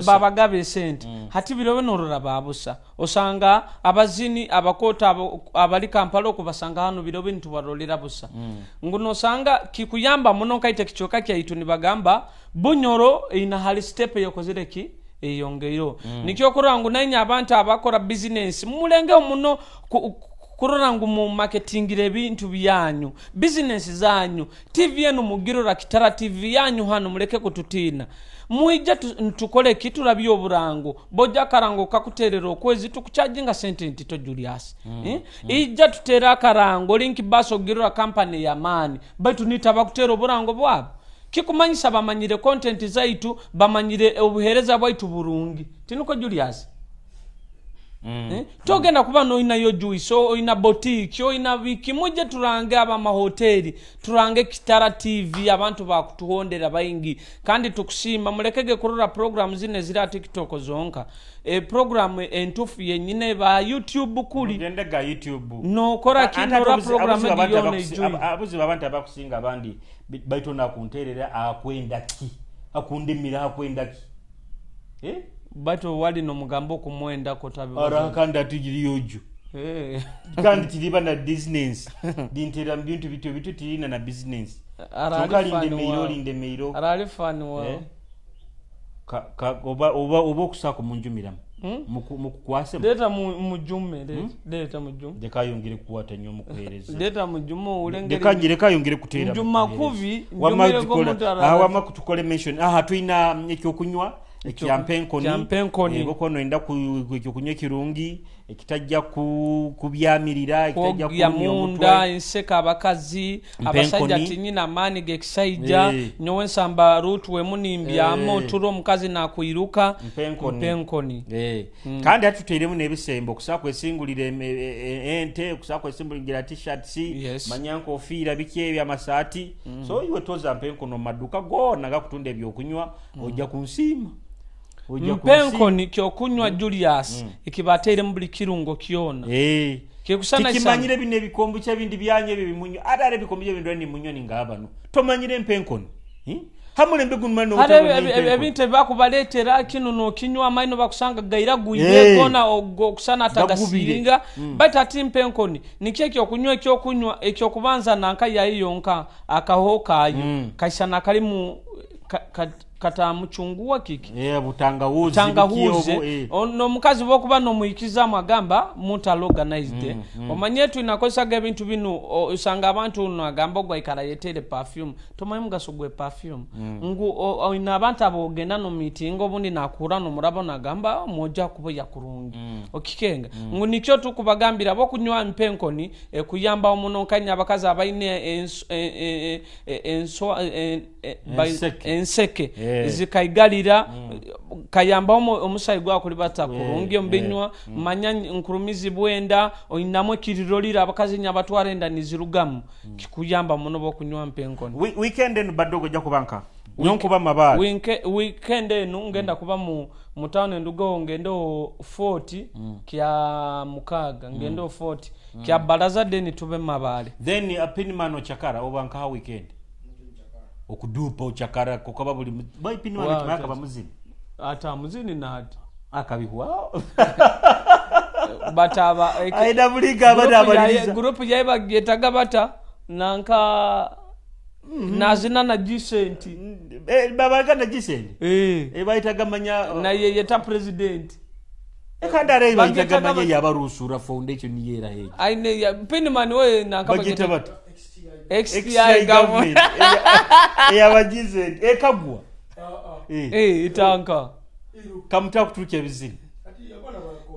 babagabe sente. Hati biro norora babusa. Osanga abazini abakota abali Kampala okubasanga hano biro bintu barolera busa. Ngu nosanga kikuyamba muno kaite kichoka kyaitu nibagamba Bunyoro ina hali step eyokozere ki eyongeiro. Nikyo kurora ngu nainya abantu abakora business mulenge muno kurora ngu mu marketingira ebintu byanyu, business zanyu. TV enu mugirora Kitara TV yanyu hano, muleke kututina. Mwije tukole kitu turabye oburango. Boja karango kakuterera okwezi tukucharginga sente ntito Julius. Ija tutera akarango link baso girora company ya mani. Baitu nitaba kutera oburango bwabo. Kikumanyisa bamanyire content zaitu, bamanyire obuhereza bwaitu burungi. Tinuko Julius. Togenda kuba noina yo juice, oina boutique, oina wiki, muje turange aba mahoteli, turange Kitara TV, abantu bakutuhondera baingi. Kandi tukushima mulekege kurora program zine zira TikTok zonka. Program entufu yenyine ba YouTube kuli. Mugende ga YouTube. No kora kinora program yone ijui. Abuzi abantu abakusinga abandi baito na kunterera akwenda ki? Akundimira akwenda ki? Bato wali no mugambo kumwenda kotabi. Ara kandi atugiriyojo. Kandi tiriba na business. Dintera mbintu bitu bitu tirina na business. Arali ndemeiro. Arali fani wa. Oba oba oba kusako munjumira. Mukukwase. Leta mujume, leta mujume. Deka yongere kuwata nyo mukuhereza. Leta mujume ulengere. Deka ngireka yongere kutera. Njuma kuvi, wama wama kutukole mention. Aha tuina ekyokunywa. Kyampenkoni boko enda kunywa kirungi ekitajja kubyamirira ekitajja kunywa munda enseka abakazi abasajja tinyina amaani gekisaija nyowe nsamba rutu wemunimbyamo turo omukazi nakuiruka mpenkoni. Kandi atuteeremu n'ebisembo okusobola kwesingulira ente, okusobola kwesingulira t-shirts, manya nkofiira biki ebyo amasaati. So iwe toza mpenkoni mu maduuka gonna gakutunda ebyokunywa ojja kunsiima. Mpenkoni kyokunywa Julius ekibateere mu buli kirungo kyona. Kikusana tikimanyire bino ebikombe ky'ebindi byanye ebyo bimunywa. Ate ale ebikombe by'ebindu ni munywa ninga abano. Tomanyire mpenkoni. Hamulembe gunuma no utebe. Ebintu ebakubaleetera kino n'okinywa amaino bakusanga gairagwire gona okusana atagasinga. Baitu ati mpenkoni nikyo ekyokunywa ekyokunywa ekyokubanza nanka yayo yonka akaho kayo kaisana kalimu katamuchungua kiki butangahuzi. Ono mukazi wokuba nomuikiza mwagamba mutal organized. Omanye tuinakosaga ebintu bino usanga abantu no agamba gwaikara yetere perfume tomanyi mugaso gwe perfume. Ngu oina abantu abogenda no meeting obundi nakura no murabo nagamba moja kubo yakurungi. Okikenga ngu nikyo tukubagambira bokunywa mpenkoni kuyamba omunonkanya abakazi abaine enseke zikaigalira kayamba omusayi gwa kulibata kurungi ombinywa manya nkurumizi bwenda oinamwe kirirolira abakazi nyabatwara enda nizirugamu kikuyamba muno bokunywa mpenkoni. Weekend enu badogo ja kubanka nyonkuba mabali weekend enu ngenda kuba mu town endugo ngendo 40 kya mukaga ngendo 40 kya baraza deni tube mabale then apinimano chakara obanka ha weekend okudupa ochakara kokaba buli baipini wanu tumaka bamuzini ata muzini na hati akabihwa bataba aida buliga abada abaliriza group yaiba getaga bata nanka nazina na G-cent babaga na G-cent bayitaga manya na yeta president ekandare bayitaga manya yabarusura foundation yera he aine pinman we nanka bagita bata XTI government eyabagize ekagwa itanka kamuta kuturuka ebizini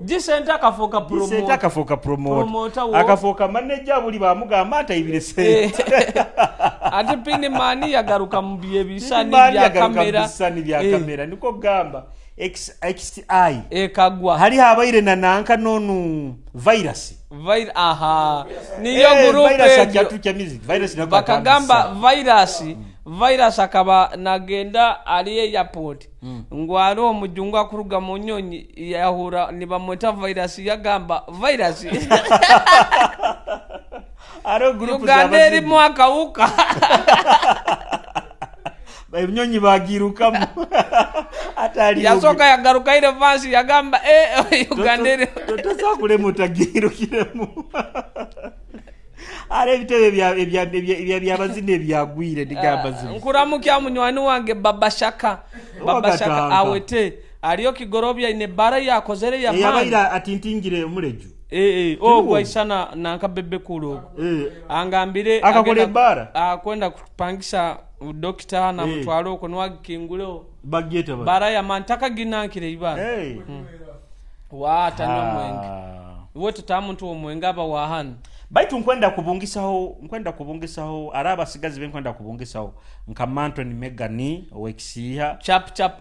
G-cent akafoka promoter. G-cent akafoka promoter. Akafoka manager buli bamugamba atayibire sente. Ate pinimani yagaruka mu byebisani bya kamera. Bisani bya kamera niko gamba XTI ekagwa. Hali habaire na nanka nonu virus. Aha. Niyo group virus akyatuka music. Virus nako bakagamba virus. Virus akaba nagenda ali airport. Ngwaro omujungu akuruga mu nyonyi yahura nibamweta virus yagamba virus. Aro group Uganda eri mwakauka. Ebinyonyi bagirukamu. Atali yasoka yagaruka ile vansi yagamba Uganda eri totosa kulemu tagirukiremu. Ari ebitebe byabazina ebyagwire ndigamba zino. Nkuramukya munywani wange Baba Shaka. Baba Shaka Ogatanga. Awete aliyo Kigorobya ine bara yakozere ya mani. Eyabaira atintingire omuleju. Ogwo aisana nanka Bebe Cool ogwo. Angambire Akakola agenda- ebbaara? Akwenda kupangisa dokita namutwala okwo niwagikinguleo. Bagyeta ba. Bara ya mani takaginankire ibara. Waatanywa mwenge. Iwe tutamuntu w'omwenge aba wahana. Baitu nkwenda kubungisaho ari abasigazi be nkwenda kubungisaho nka Manton Megani owekisiiha. Chap chap.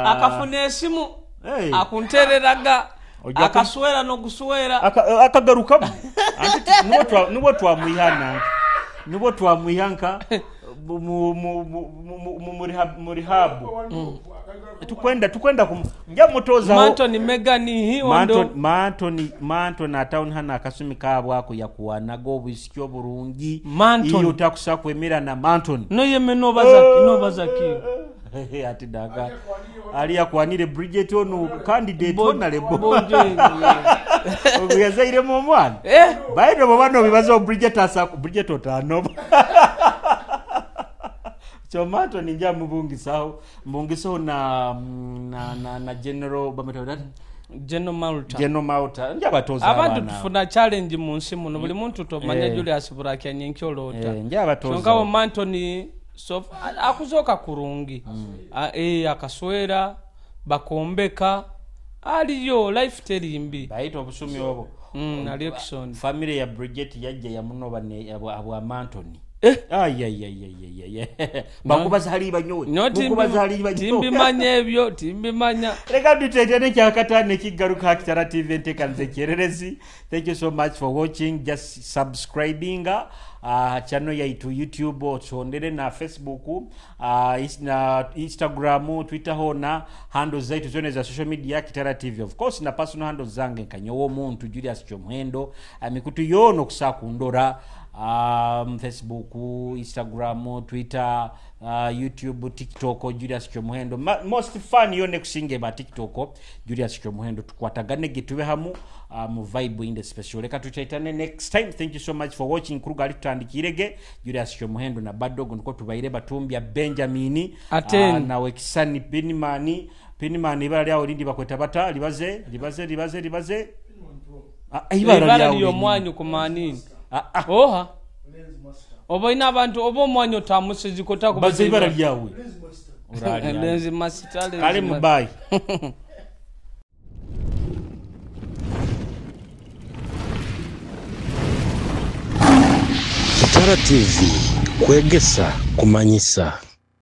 Akafuna esimu. Hey. Akuntereraga. Ojja ku- Akaswera n'oguswera. Akagarukamu. Anti nibwo twamwiha nanka. Nibwo twamwiha nka mu rehab. Tukwenda nja mutozaho. Manton Megani hi ondo. Manton atawuni hano akasumi kaabwako yakuwanaga obwisiki oburungi. Manton. Iyo otakusa kwemera na Manton. No yeme nobazaki nobazaki. Ati daga. Ali yakwanire Bridget ono candidate honorable. Ogu yazairemu omwana. Baito bwe bano bibazo Bridget asa Bridget otanoba. So Manton nja mubungisaho, mbungisaho na General bamwita nani? General Malta. General Malta. Nja batoza Abantu abaana. tufuna challenge mu nsi muno buli muntu tomanya Julius Burakia nyenkyolota. Nja batoza. Kyonka wo Manton so akuzoka kurungi. Akaswera bakombeka aliyo life terimbi. Baito obusumi obwo. Aliyo kisoni. Family ya Bridget yajja yamunoba ne abwa Manton. Ay. Bakubaza hali banyowe. No, Bakubaza hali banyowe. timbimanya ebyo, timbimanya. Reka dutetene kyakatane kigaruka Kitara TV enteekaniza ekyererezi. Thank you so much for watching. Just subscribing channel yaitu YouTube otondere na Facebook, na Instagram, Twitter hona handles zaitu zone za social media Kitara TV. Of course na personal handles zange nkanyowo omuntu Julius Kyomuhendo, mikutu yono kusakundora, Facebook, Instagram, Twitter, YouTube, TikTok, Julius Kyomuhendo. Most fun yone kusinge ba TikTok, Julius Kyomuhendo. Tukwatagane gitube hamu, mu vibe in the special. Leka tutaitane next time. Thank you so much for watching. Kuruga ali tutandikirege Julius Kyomuhendo na Badogo niko tubaire batumbya Benjamin, Aten. Na Wekisani Pinimani. Pinimani ibara lyawo lindi bakweta bata libaze libaze libaze libaze. Ibara Ibara lyawo lyo lindi. mwanyu kumanini. Oha. Oba ina abantu oba omwanyu otamusiziko takubaza Baze ibara ibara. lyawe. Urali. Lenzi masita, lenzi Kale ma- mubayi. Kitara TV kwegesa kumanyisa.